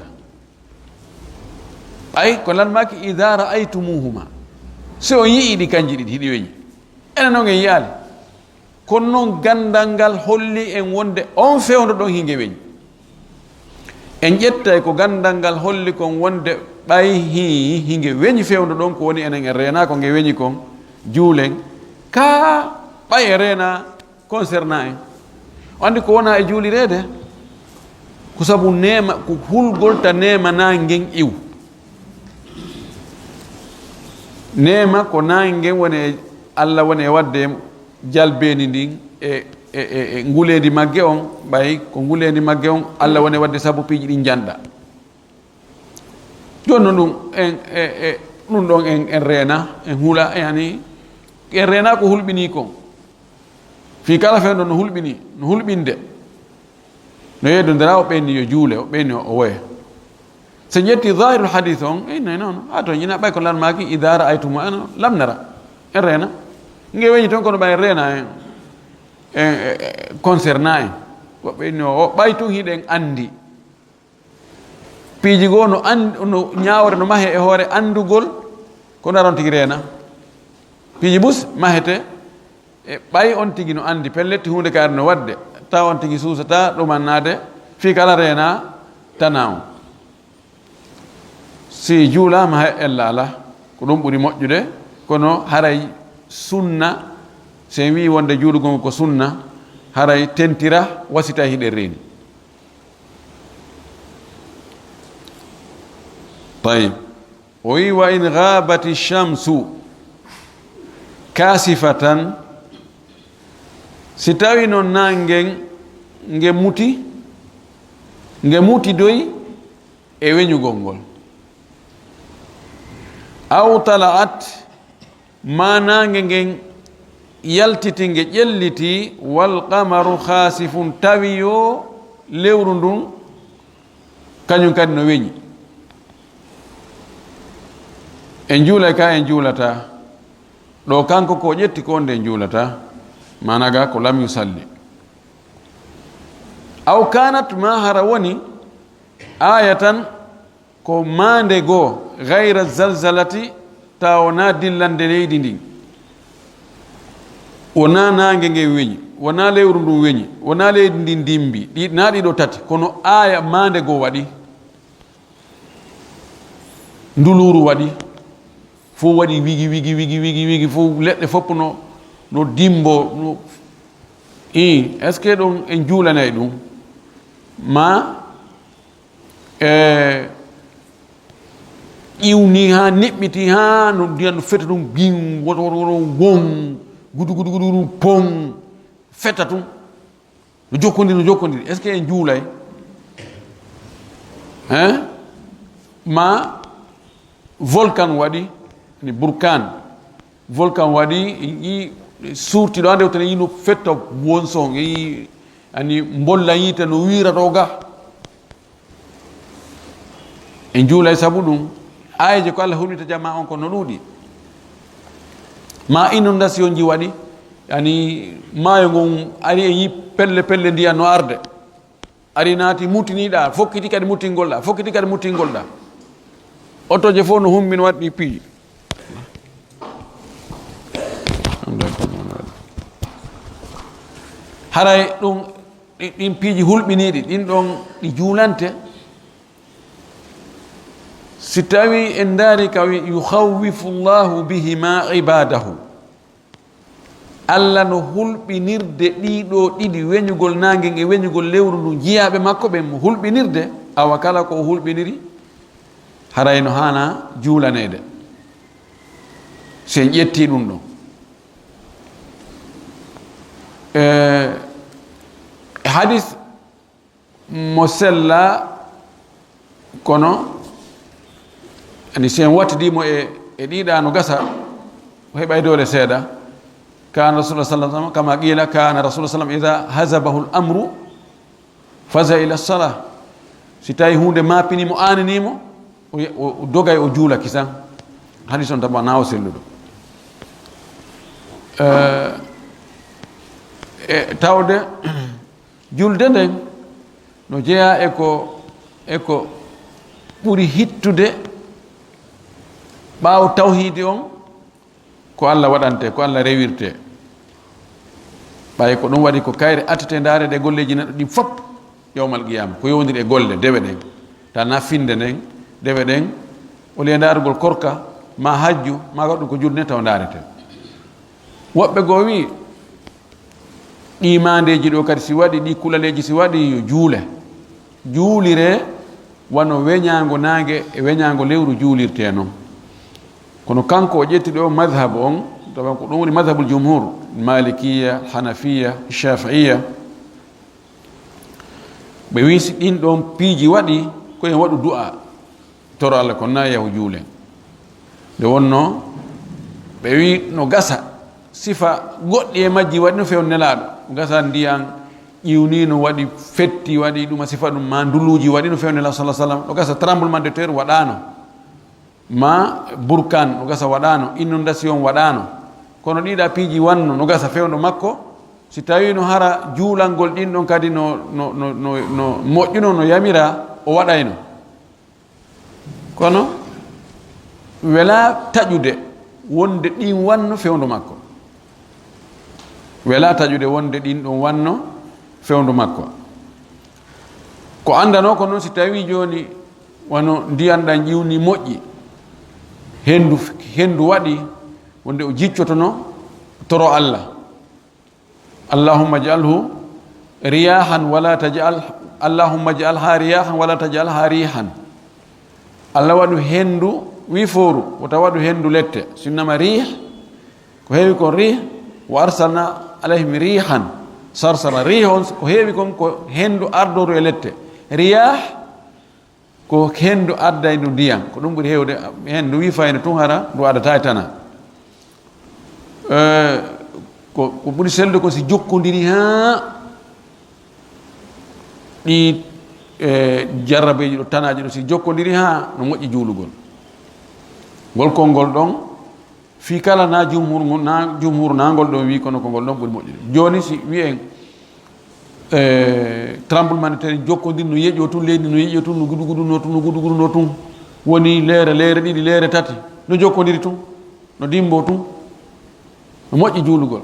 Ɓay ko lan maaki, "Idha ra'aytumuhuma." Si on yi'ii ɗi kanji ɗiɗi, hiɗi weñi. Enen non en yi'aali. Kono non gandal ngal holli en wonde on fewndo ɗon hinge weñi. En ƴettay ko gandal ngal holli kon wonde ɓay hi-, hinge weñi fewndo ɗon, ko woni enen en reenaa ko nge weñi kon, juulen. Ka ɓay e reenaa, concernant en. O anndi ko wonaa e juulireede, ko sabu neema, ko hulgol ta neema naange ngen iw. Neema ko naange ngen woni e, Alla woni e waɗde jalbeendi ndin e, e, e, e nguleendi magge on, ɓay ko nguleendi magge on, Alla woni e waɗde sabu piiji ɗin njanɗa. Jooni non ɗum en, e, e, ɗum ɗon en, en reena, en hula, yani, en reena ko hulɓinii kon. Fii kala fewndo no hulɓinii, no hulɓinde. No yeddondira, o ɓeyni yo juule, o ɓeyni o woye. So ƴetti zahirul hadith on, e, no, no, no, a to ina ɓay ko lan maaki, "Idha ra'aytumu", ano, lamnara, en reena. Nge weñi ton kono ɓay reena en, en, e, e, concernant en. Ko ɓeyni o, o ɓay tun hiɗen anndi. Piiji goo no an-, no ñaawre no mahee e hoore anndugol ko ndaron tigi reena. Piiji bus mahete e ɓay on tigi no anndi pellet huunde kaari no waɗde, tawa on tigi suusataa ɗumannaade fii kala reena tana on. Si juulaama hay ella alaa, ko ɗum ɓuri moƴƴude, kono haray sunna, si en wi'i wonde juulugol ko sunna, haray tentira wasita hiɗen reeni. Tayyib. O wi'i, "Wa in ghabati shamsu kasifatan", si tawi non naangen nge muti, nge muti doy e weñugol ngol. "Aw tala'at", maa naange ngen yaltiti, nge ƴelliti, "wal qamaru khasifun", tawi yo lewru ndun kañun kadi no weñi. En juulay ka en juulataa. Ɗo kanko ko ƴetti ko nde en juulataa. Maana ga ko lam yusalli. "Aw kanat", maa hara woni, "ayatan", ko maande goo, "ghayra zalzalati", tawa wonaa dillande leydi ndin. Wonaa naange ngen weñi, wonaa lewru ndun weñi, wonaa leydi ndin dimbi, ɗi, naa ɗiɗo tati, kono aaya maande goo waɗi. Nduluuru waɗi, fof waɗi wigi, wigi, wigi, wigi, wigi, fof leɗɗe fof no, no dimbo, no, ii, est-ce que ɗum en juulanay ɗum? Ma, e, ƴiwni haa niɓɓiti, haa no ndiyan no feta ɗum, gin, woto, woto, woto, won, gudu, gudu, gudu, gudu, pon, feta ɗum. No jokkondiri, no jokkondiri. Est-ce que en juulay? Hein? Ma volcan waɗi, ni burkan. Volcan waɗi, i, i, suurti ɗo, ande wotene, i no fetta won son, i, ani mbolla yiite no wiira ɗo ga. En juulay sabu ɗum. Aayeeje ko Allah hulɓinta jamaa on ko no ɗuuɗi. Ma inondation ji waɗi, yani maayo ngon ari e yi pelle pelle ndiyan no arde. Ari naati muttiniɗaa, fokkiti kadi muttingol ɗaa, fokkiti kadi muttingol ɗaa. Otoje fof no humbin waɗi piiji. Haray ɗum, ɗi-, ɗin piiji hulɓiniiɗi, ɗin ɗon ɗi juulante. Si tawi en ndaari ka wi-, "Yukhawwifu Allahu bihima ibadahu." Alla no hulɓinirde ɗii ɗoo ɗiɗi, weñugol naange ngen e weñugol lewru ndun, jiyaaɓe makko ɓen mo hulɓinirde, awa kala ko o hulɓiniri, haray no haanaa juulaneede. Si en ƴettii ɗun ɗon. E, hadis mo sella, kono ani si en wattidii mo e, e ɗiɗa no gasa, o heɓay doole seeɗa. كان رسول الله صلى الله عليه وسلم، كما قيل، كان رسول الله صلى الله عليه وسلم إذا حزبه الأمر فزع إلى الصلاة. Si tawi huunde maapini mo, aanini mo, o, o, o dogay, o juula kisan. Hadis on tabaana o selluɗo. Eh, e tawde julde nden no jeyaa e ko, e ko ɓuri hittude ɓaawo tawhiidi on, ko Alla waɗante, ko Alla rewirte. Ɓay ko ɗum waɗi ko kayre attete ndaarede golleeji neɗɗo ɗin fop yawmal qiyaama, ko yowondiri e golle, dewe ɗen. Tan na finde nden, dewe ɗen, o le ndaarugol korka, ma hajju, ma waɗu ko julde taw ndaarete. Woɓɓe goo wi'i, ɗii maandeeji ɗoo kadi si waɗi, ɗii kulaleeji si waɗi, yo juule. Juulire wano weñaango naange e weñaango lewru juulirtee non. Kono kanko o ƴetti ɗoo madhab on, tawa ko ɗum woni madhabul jumhur, malikiya, hanafiya, shafi'iya. Ɓe wi'i si ɗin ɗon piiji waɗi, ko en waɗu du'a, toro Alla kon na yahu juulen. Nde wonnoo, ɓe wi'i no gasa, sifa goɗɗi e majji waɗi no fewndo Nelaaɗo. No gasa ndiyan ƴiwni no waɗi fetti, waɗi ɗum a sifa ɗum, ma nduluuji waɗi no fewndo Nelaaɗo sallallahu alaihi wasallam. No gasa tremblement de terre waɗaano, ma burkan, no gasa waɗaano, inondation waɗaano. Kono ɗiɗa piiji wanno, no gasa fewndo makko, si tawi no hara juulangol ɗin ɗon kadi no, no, no, no, no moƴƴuno, no yamira, o waɗayno. Kono welaa taƴude wonde ɗin wanno fewndo makko. Welaa taƴude wonde ɗin ɗon wanno fewndo makko. Ko anndanoo ko non, si tawii jooni wano ndiyan ɗan ƴiwni moƴƴi, hendu, hendu waɗi, wonde o jiccotono toro Alla. اللهم اجعله رياحا ولا تجعل، اللهم اجعلها رياحا ولا تجعلها ريحا. Alla waɗu hendu wifooru, wota waɗu hendu lette. Sinnama riih, ko heewi kon riih, وأرسلنا عليهم ريحا صرصرا. Riih on, ko heewi kon, ko hendu ardooru e lette. Riyaah, ko hendu addaydu ndiyan, ko ɗum ɓuri heewde. Hendu wifayno tun, hara ndu addataa e tana. Eh, ko, ko ɓuri sellude ko si jokkondiri haa ɗi, eh, jarrabeeji ɗo, tanaaji ɗo, si jokkondiri haa no moƴƴi juulugol. Ngol konngol ɗon, fii kala na jumhur ngon, na jumhur na ngol ɗon wi'i, kono ko ngol ɗon ɓuri moƴƴude. Jooni si wi'en, eh, tremblement de terre jokkondir no yeƴo tun, leydi no yeƴo tun, no guduguduno tun, no guduguduno tun, woni leere, leere ɗiɗi, leere tati, no jokkondiri tun, no dimbo tun, no moƴƴi juulugol.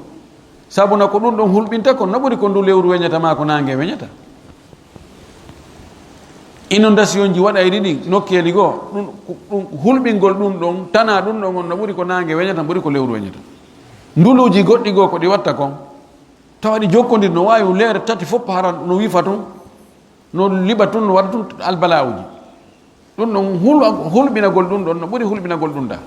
Sabu na ko ɗun ɗon hulɓinta kon, no ɓuri ko ndu lewru weñata maa ko naange weñata. Inondation ji waɗayɗi ɗin nokkeeli goo, ɗun, ɗun, hulɓingol ɗun ɗon, tana ɗun ɗon on, no ɓuri ko naange weñata, ɓuri ko lewru weñata. Nduluuji goɗɗi goo ko ɗi watta kon, tawa ɗi jokkondir, no waawi leere tati fof hara no wifa tun, no liɓa tun, no waɗa tun albalaa'uji. Ɗun ɗon hul-, hulɓinagol ɗun ɗon no ɓuri hulɓinagol ɗun ɗaa.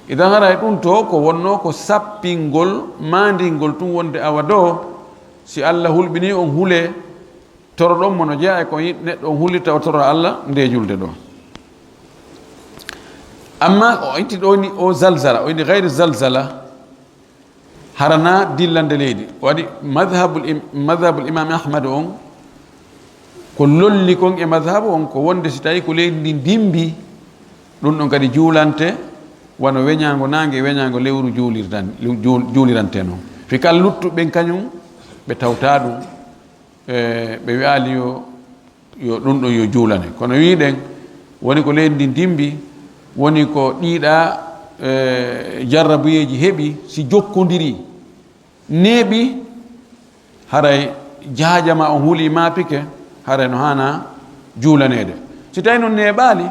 Idan haray ɗun to ko wonnoo ko sappingol, maandingol tun wonde awa ɗoo, si Alla hulɓinii on hulee, toroɗon mo no jeyaa e ko neɗɗo on hulirta o tora Alla nde julde ɗoo. Amma o itti ɗoo ni o zalzala, o inni gayri zalzala, hara na dillande leydi. Waɗi madhabul im-, madhabul Imam Ahmad on, ko lolli kon e madhabu on, ko wonde si tawi ko leydi ndin dimbi, ɗun ɗon kadi juulante, wano weñaango naange, weñaango lewru juulirdan-, juul-, juulirante non. Fii kal luttuɓe ɓen kañun, ɓe tawtaa ɗun, e, ɓe wi'aali yo yo ɗun ɗon yo juulane. Kono wi'uɗen, woni ko leydi ndin dimbi, woni ko ɗiɗa, eh, jarrabuyeeji heɓi, si jokkondirii, neeɓi, haray jaajama on huli maapike, haray no haana juulaneede. Si tawi non neeɓaali,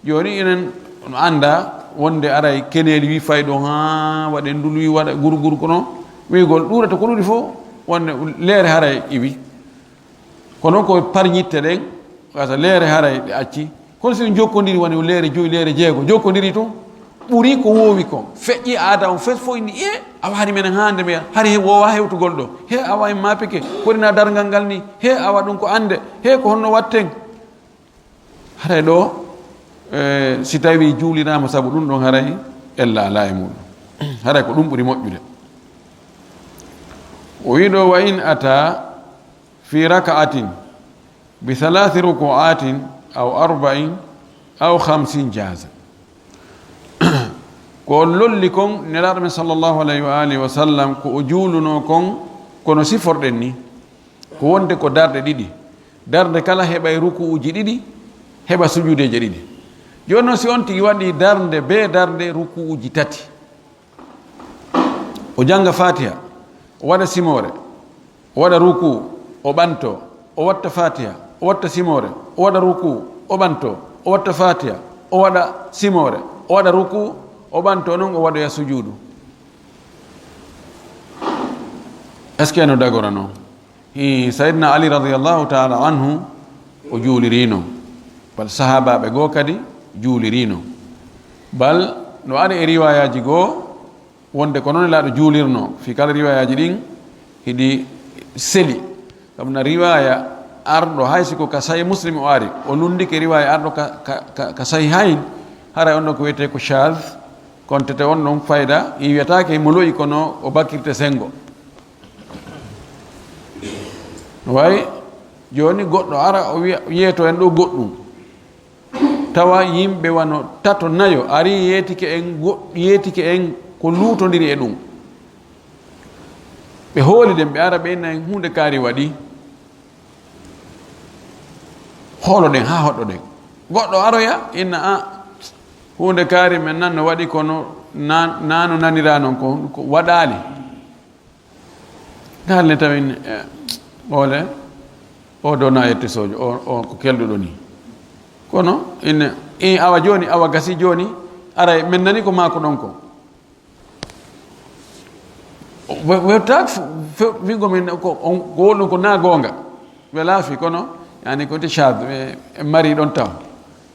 jooni enen no annda wonde aray keneeli wi fay ɗon haa waɗen nduluwi waɗa gurgur kono wi'ugol ɗuurata ko ɗuuɗi fof wonde leere haray iwi. Kono ko parñitte ɗen, wata leere haray ɗe acci. Kono si ɗum jokkondiri woni leere joyi, leere jeego, jokkondiri tun, ɓuri ko woowi ko. Feƴƴi aada on fes fof inni, e, awa hari menen haande me, hari he woowa hewtugol ɗo. He awa en maapike, ko ɗina darngal ngal ni, he awa ɗum ko annde, he ko honno watten. Haray ɗo, eh, si tawi juuliraama sabu ɗum ɗon, haray ella alaa e muɗum. Haray ko ɗum ɓuri moƴƴude. O wi'i ɗoo, "Wa in ata fi raka'atin bi thalathi ruku'atin aw arba'in aw khamsin jaza." Ko on lolli kon, Nelaaɗo men sallallahu alayhi wa alihi wa sallam, ko o juulunoo kon, kono siforɗen ni, ko wonde ko darɗe ɗiɗi. Darnde kala heɓay ruku'uuji ɗiɗi, heɓa sujuudeeje ɗiɗi. Jooni non, si on tigi waɗii darnde bee darnde ruku'uuji tati, o jannga Faatiha, o waɗa simoore, o waɗa rukuu, o ɓantoo, o watta Faatiha, o watta simoore, o waɗa rukuu, o ɓantoo, o watta Faatiha, o waɗa simoore, o waɗa rukuu, o ɓantoo, non o waɗoya sujuudu. Est-ce que no dagora non? Hii, Sayyidina Ali radiyallahu ta'ala anhu, o juuliriino. Bal sahaabaaɓe goo kadi juuliriino. Bal no ari e riwaayaaji goo, wonde ko non Nelaaɗo juulirnoo, fii kala riwaayaaji ɗin hiɗi seli. Kam na riwaaya arɗo, hay si ko ka Sahih Muslim o ari, o lunndike riwaaya arɗo ka, ka, ka, ka Sahihayn, haray on ɗon ko wiyetee ko shaaz, kontete on ɗon fayda, i wiyataake mo lo'i kono o bakkirte senngo. No wayi jooni goɗɗo ara o wiya, yeeto en ɗoo goɗɗum. Tawa yimɓe wano tato, nayo ari yeetike en, go-, yeetike en ko luutondiri e ɗum. Ɓe hooli ɗen, ɓe ara ɓe inna en huunde kaari waɗi. Hooloɗen haa hoɗɗoɗen. Goɗɗo aroya inna, "A, huunde kaari men nan no waɗi kono na, na no naniraa non ko, ko waɗaali." Haalne tawi, eh, oole, o ɗoo na yettisoojo, o, o ko kelɗuɗo ni. Kono, ine, i awa jooni, awa gasi jooni, aray, men nani ko maako ɗon ko. We-, wewtaak f-, fe-, wi'go men ko, on, ko wol ɗon ko na goonga. Ɓe laafi, kono, yani, ko te shaad, ɓe, ɓe mari ɗon taw.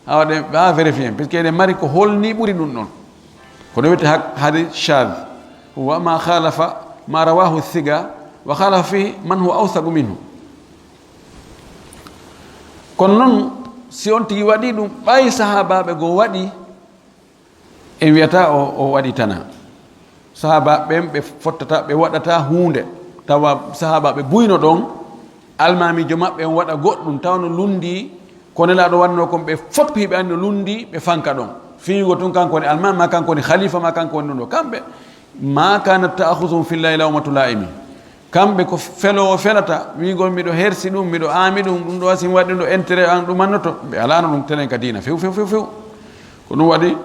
Awa ɗe, ɓe a vérifier, parce que eɗen mari ko holni ɓuri ɗum ɗon. Ko ɗum wiyetee ha-, hadith shadh. Huwa ma khalafa ma rawahu thiqa wa khalafa fihi man huwa awthaqu minhu. Kono non, si on tigi waɗi ɗum, ɓay sahaabaaɓe goo waɗi, en wiyata o, o waɗi tana. Sahaabaaɓe ɓen ɓe fottata, ɓe waɗata huunde. Tawa sahaabaaɓe buy no ɗon, almaamiijo maɓɓe on waɗa goɗɗum, tawa no lunndii, ko Nelaaɗo waɗnoo kon, ɓe fof hiɓe anndi no lunndii, ɓe fanka ɗon. Fiyugo tun kanko woni almaami, maa kanko woni khalifa, maa kanko woni ɗum ɗo. Kamɓe, "Ma kanat ta'khuzuhum fillahi lawmatu la'imi." Kamɓe ko feloowo felata, wi'ugol, "Miɗo hersi ɗum, miɗo aami ɗum, ɗum ɗo, si mi waɗi ɗum ɗo, intérêt an ɗum annoto." Ɓe alaano ɗum telen ka diina, few, few, few, few. Ko ɗum waɗi,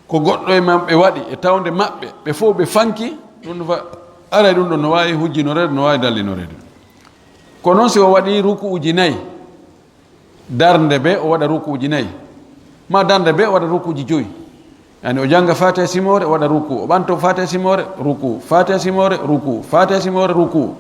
ko goɗɗo e maɓɓe waɗi e tawnde maɓɓe, ɓe fof ɓe fanki, ɗum ɗo fa-, aray ɗum ɗon no waawi hujjinoreede, no waawi dallinoreede. Ko non si o waɗi rukuuji nayi, darnde bee o waɗa rukuuji nayi, maa darnde bee o waɗa rukuuji joyi. Yani o jannga Faatiha simoore, o waɗa rukuu, o ɓanto Faatiha simoore, rukuu, Faatiha simoore, rukuu, Faatiha simoore, rukuu.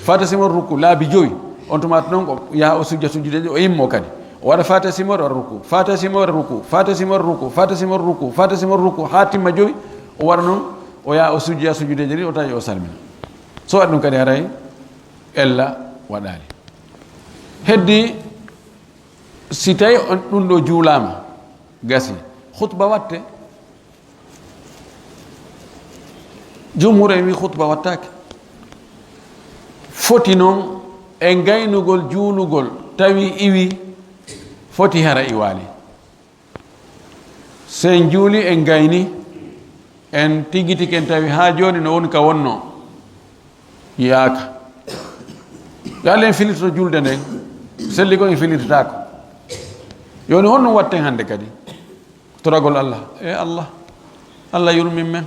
Faatiha simoore rukuu laabi joyi. On tuma non o yaha o sujja sujjude o immo kadi. O waɗa Faatiha simoore o waɗa rukuu. Faatiha simoore rukuu. Faatiha simoore rukuu. Faatiha simoore rukuu. Faatiha simoore rukuu. Haa timma joyi. O waɗa non o yaha o sujja sujjudeeji ɗin o tawi o salmina. So waɗi ɗum kadi haray ella waɗaali. Heddi si tawi on ɗum ɗo juulaama gasi. Khutba watte. Jumhur en wi khutba wattaake. Foti non e gaynugol juulugol tawi iwi, foti hara iwaali. So en juuli en gayni, en tigitike en tawi haa jooni no woni ka wonno. Yi'aaka. Yo Allah en filirto julde nden, selli ko en filirtaako. Yoni honno watten hannde kadi? Toragol Allah. E Allah, Allah yurmin men.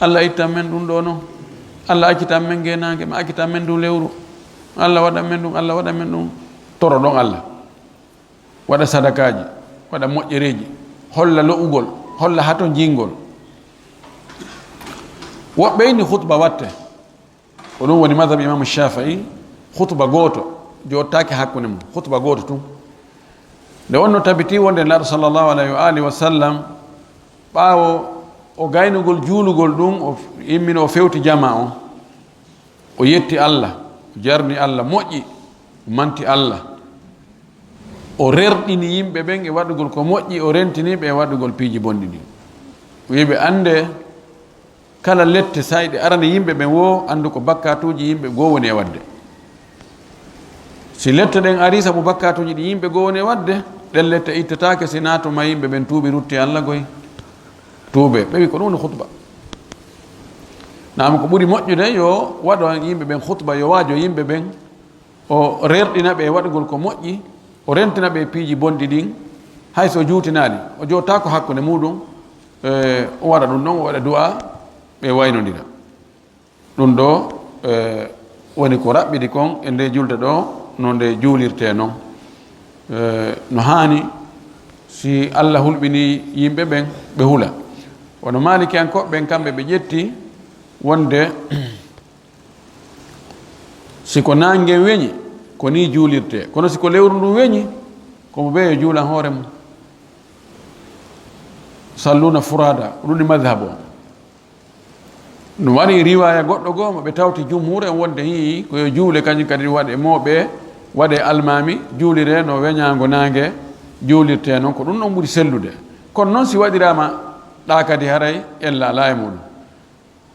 Allah ittan men ɗum ɗo non. Allah accitan men ngeenaange, ma accitan men ɗum lewru. Allah waɗan men ɗum, Allah waɗan men ɗum. Toroɗon Allah. Waɗa sadakaaji, waɗa moƴƴereeji, holla lo'ugol, holla hatonjingol. Woɓɓe inni khutba watte. Ko ɗum woni madhab Imam Shafi'i, khutba gooto, jottaaki hakkunde mum, khutba gooto tun. Nde wonno tabiti wonde Nelaaɗo sallallahu alayhi wa alihi wa sallam, ɓaawo o gaynugol juulugol ɗum, o immino o fewti jamaa on. O yetti Allah, o jarni Allah, moƴƴi, o manti Allah. O rerɗini yimɓe ɓen e waɗugol ko moƴƴi, o rentini ɓe e waɗugol piiji bonɗi ɗin. O wi'i ɓe, "Annde, Kala lette sayɗe arani yimɓe ɓen woo, anndu ko bakkaatuuji yimɓe goo woni e waɗde. Si lette ɗen arii sabu bakkaatuuji ɗi yimɓe goo woni e waɗde, ɗen lette ittetaake si naa tuma yimɓe ɓen tuubi rutti Alla goy. Tuubee, ɓe wi ko ɗum woni khutba. Naam, ko ɓuri moƴƴude yo waɗo yimɓe ɓen khutba, yo waajo yimɓe ɓen, o rerɗina ɓe e waɗugol ko moƴƴi, o rentina ɓe e piiji bonɗi ɗin, hay so o juutinaali, o jootaako hakkunde muuɗum, e, o waɗa ɗum ɗon, o waɗa du'a, ɓe waynondira. Ɗum ɗoo, e, woni ko raɓɓiɗi kon e nde julde ɗoo, no nde juulirtee non. E, no haani si Alla hulɓinii yimɓe ɓen, ɓe hula. Wano Maalikiyankooɓe ɓen, kamɓe ɓe ƴetti wonde si ko naange weñi, ko nii juulirtee. Kono si ko lewru ndun weñi, ko mo ɓe yo juulan hoore mum. Salluuna furaada, ko ɗum woni madhab on. No warii riwaaya goɗɗo goo mo ɓe tawti jumhuur en wonde hii ko yo juule kañum kadi waɗe mooɓe, waɗe almaami, juuliree no weñaango naange juulirtee non, ko ɗum ɗon ɓuri sellude. Kono non si waɗiraama ɗaa kadi haray ella alaa e muuɗum.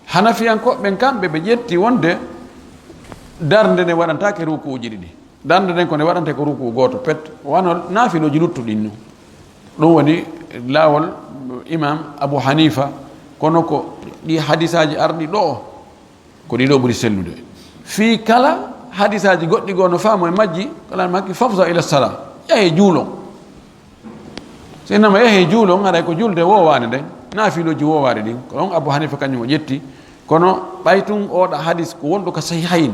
Hanafiyankooɓe ɓen kamɓe ɓe ƴetti wonde darnde nden waɗantaake rukuuji ɗiɗi. Darnde nden ko nde waɗantee ko rukuu gooto pet, wano naafilooji luttuɗi ɗin nun. Ɗum woni laawol Imaam Abu Haniifa, kono ko ɗii hadisaaji arɗi ɗoo, ko ɗii ɗoo ɓuri sellude. Fii kala hadisaaji goɗɗi goo no faamu e majji, kala makki fafza ila sala, yahee juulon. Si innama yahee juulon, haray ko julde woowaande nden, naafilooji woowaaɗi ɗin. Ko ɗon Abu Haniifa kañum o ƴetti. Kono ɓay tun ooɗa hadis ko wonɗo ka Sahihayn,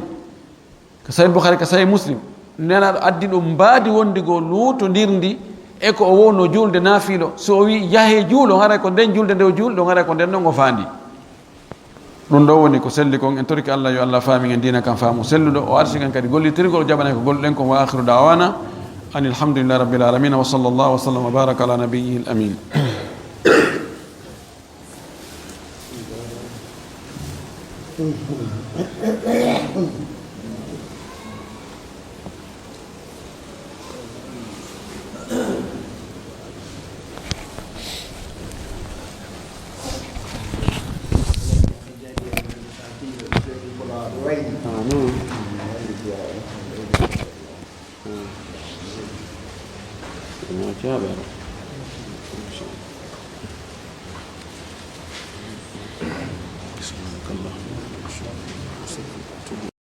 ka Sahih Bukhari, ka Sahih Muslim, Nelaaɗo addi ɗum mbaadi wonndi goo luutondirndi e ko o wowno juulde naafilo. So o wi'i, "Yahee juulon," haray ko nden julde nde o juuli ɗon, haray ko nden ɗon o faandi. Ɗum ɗoo woni ko selli kon. En torike Alla, yo Alla faamin en diina kan faamu selluɗo, o arsiken kadi gollitirgol, o jaɓana en ko golluɗen kon. Wa aakhiru da'waana anil hamdulillahi rabbil aalamiin. Wa sallallaahu wa sallam wa baaraka alaa nabiyyihil amiin.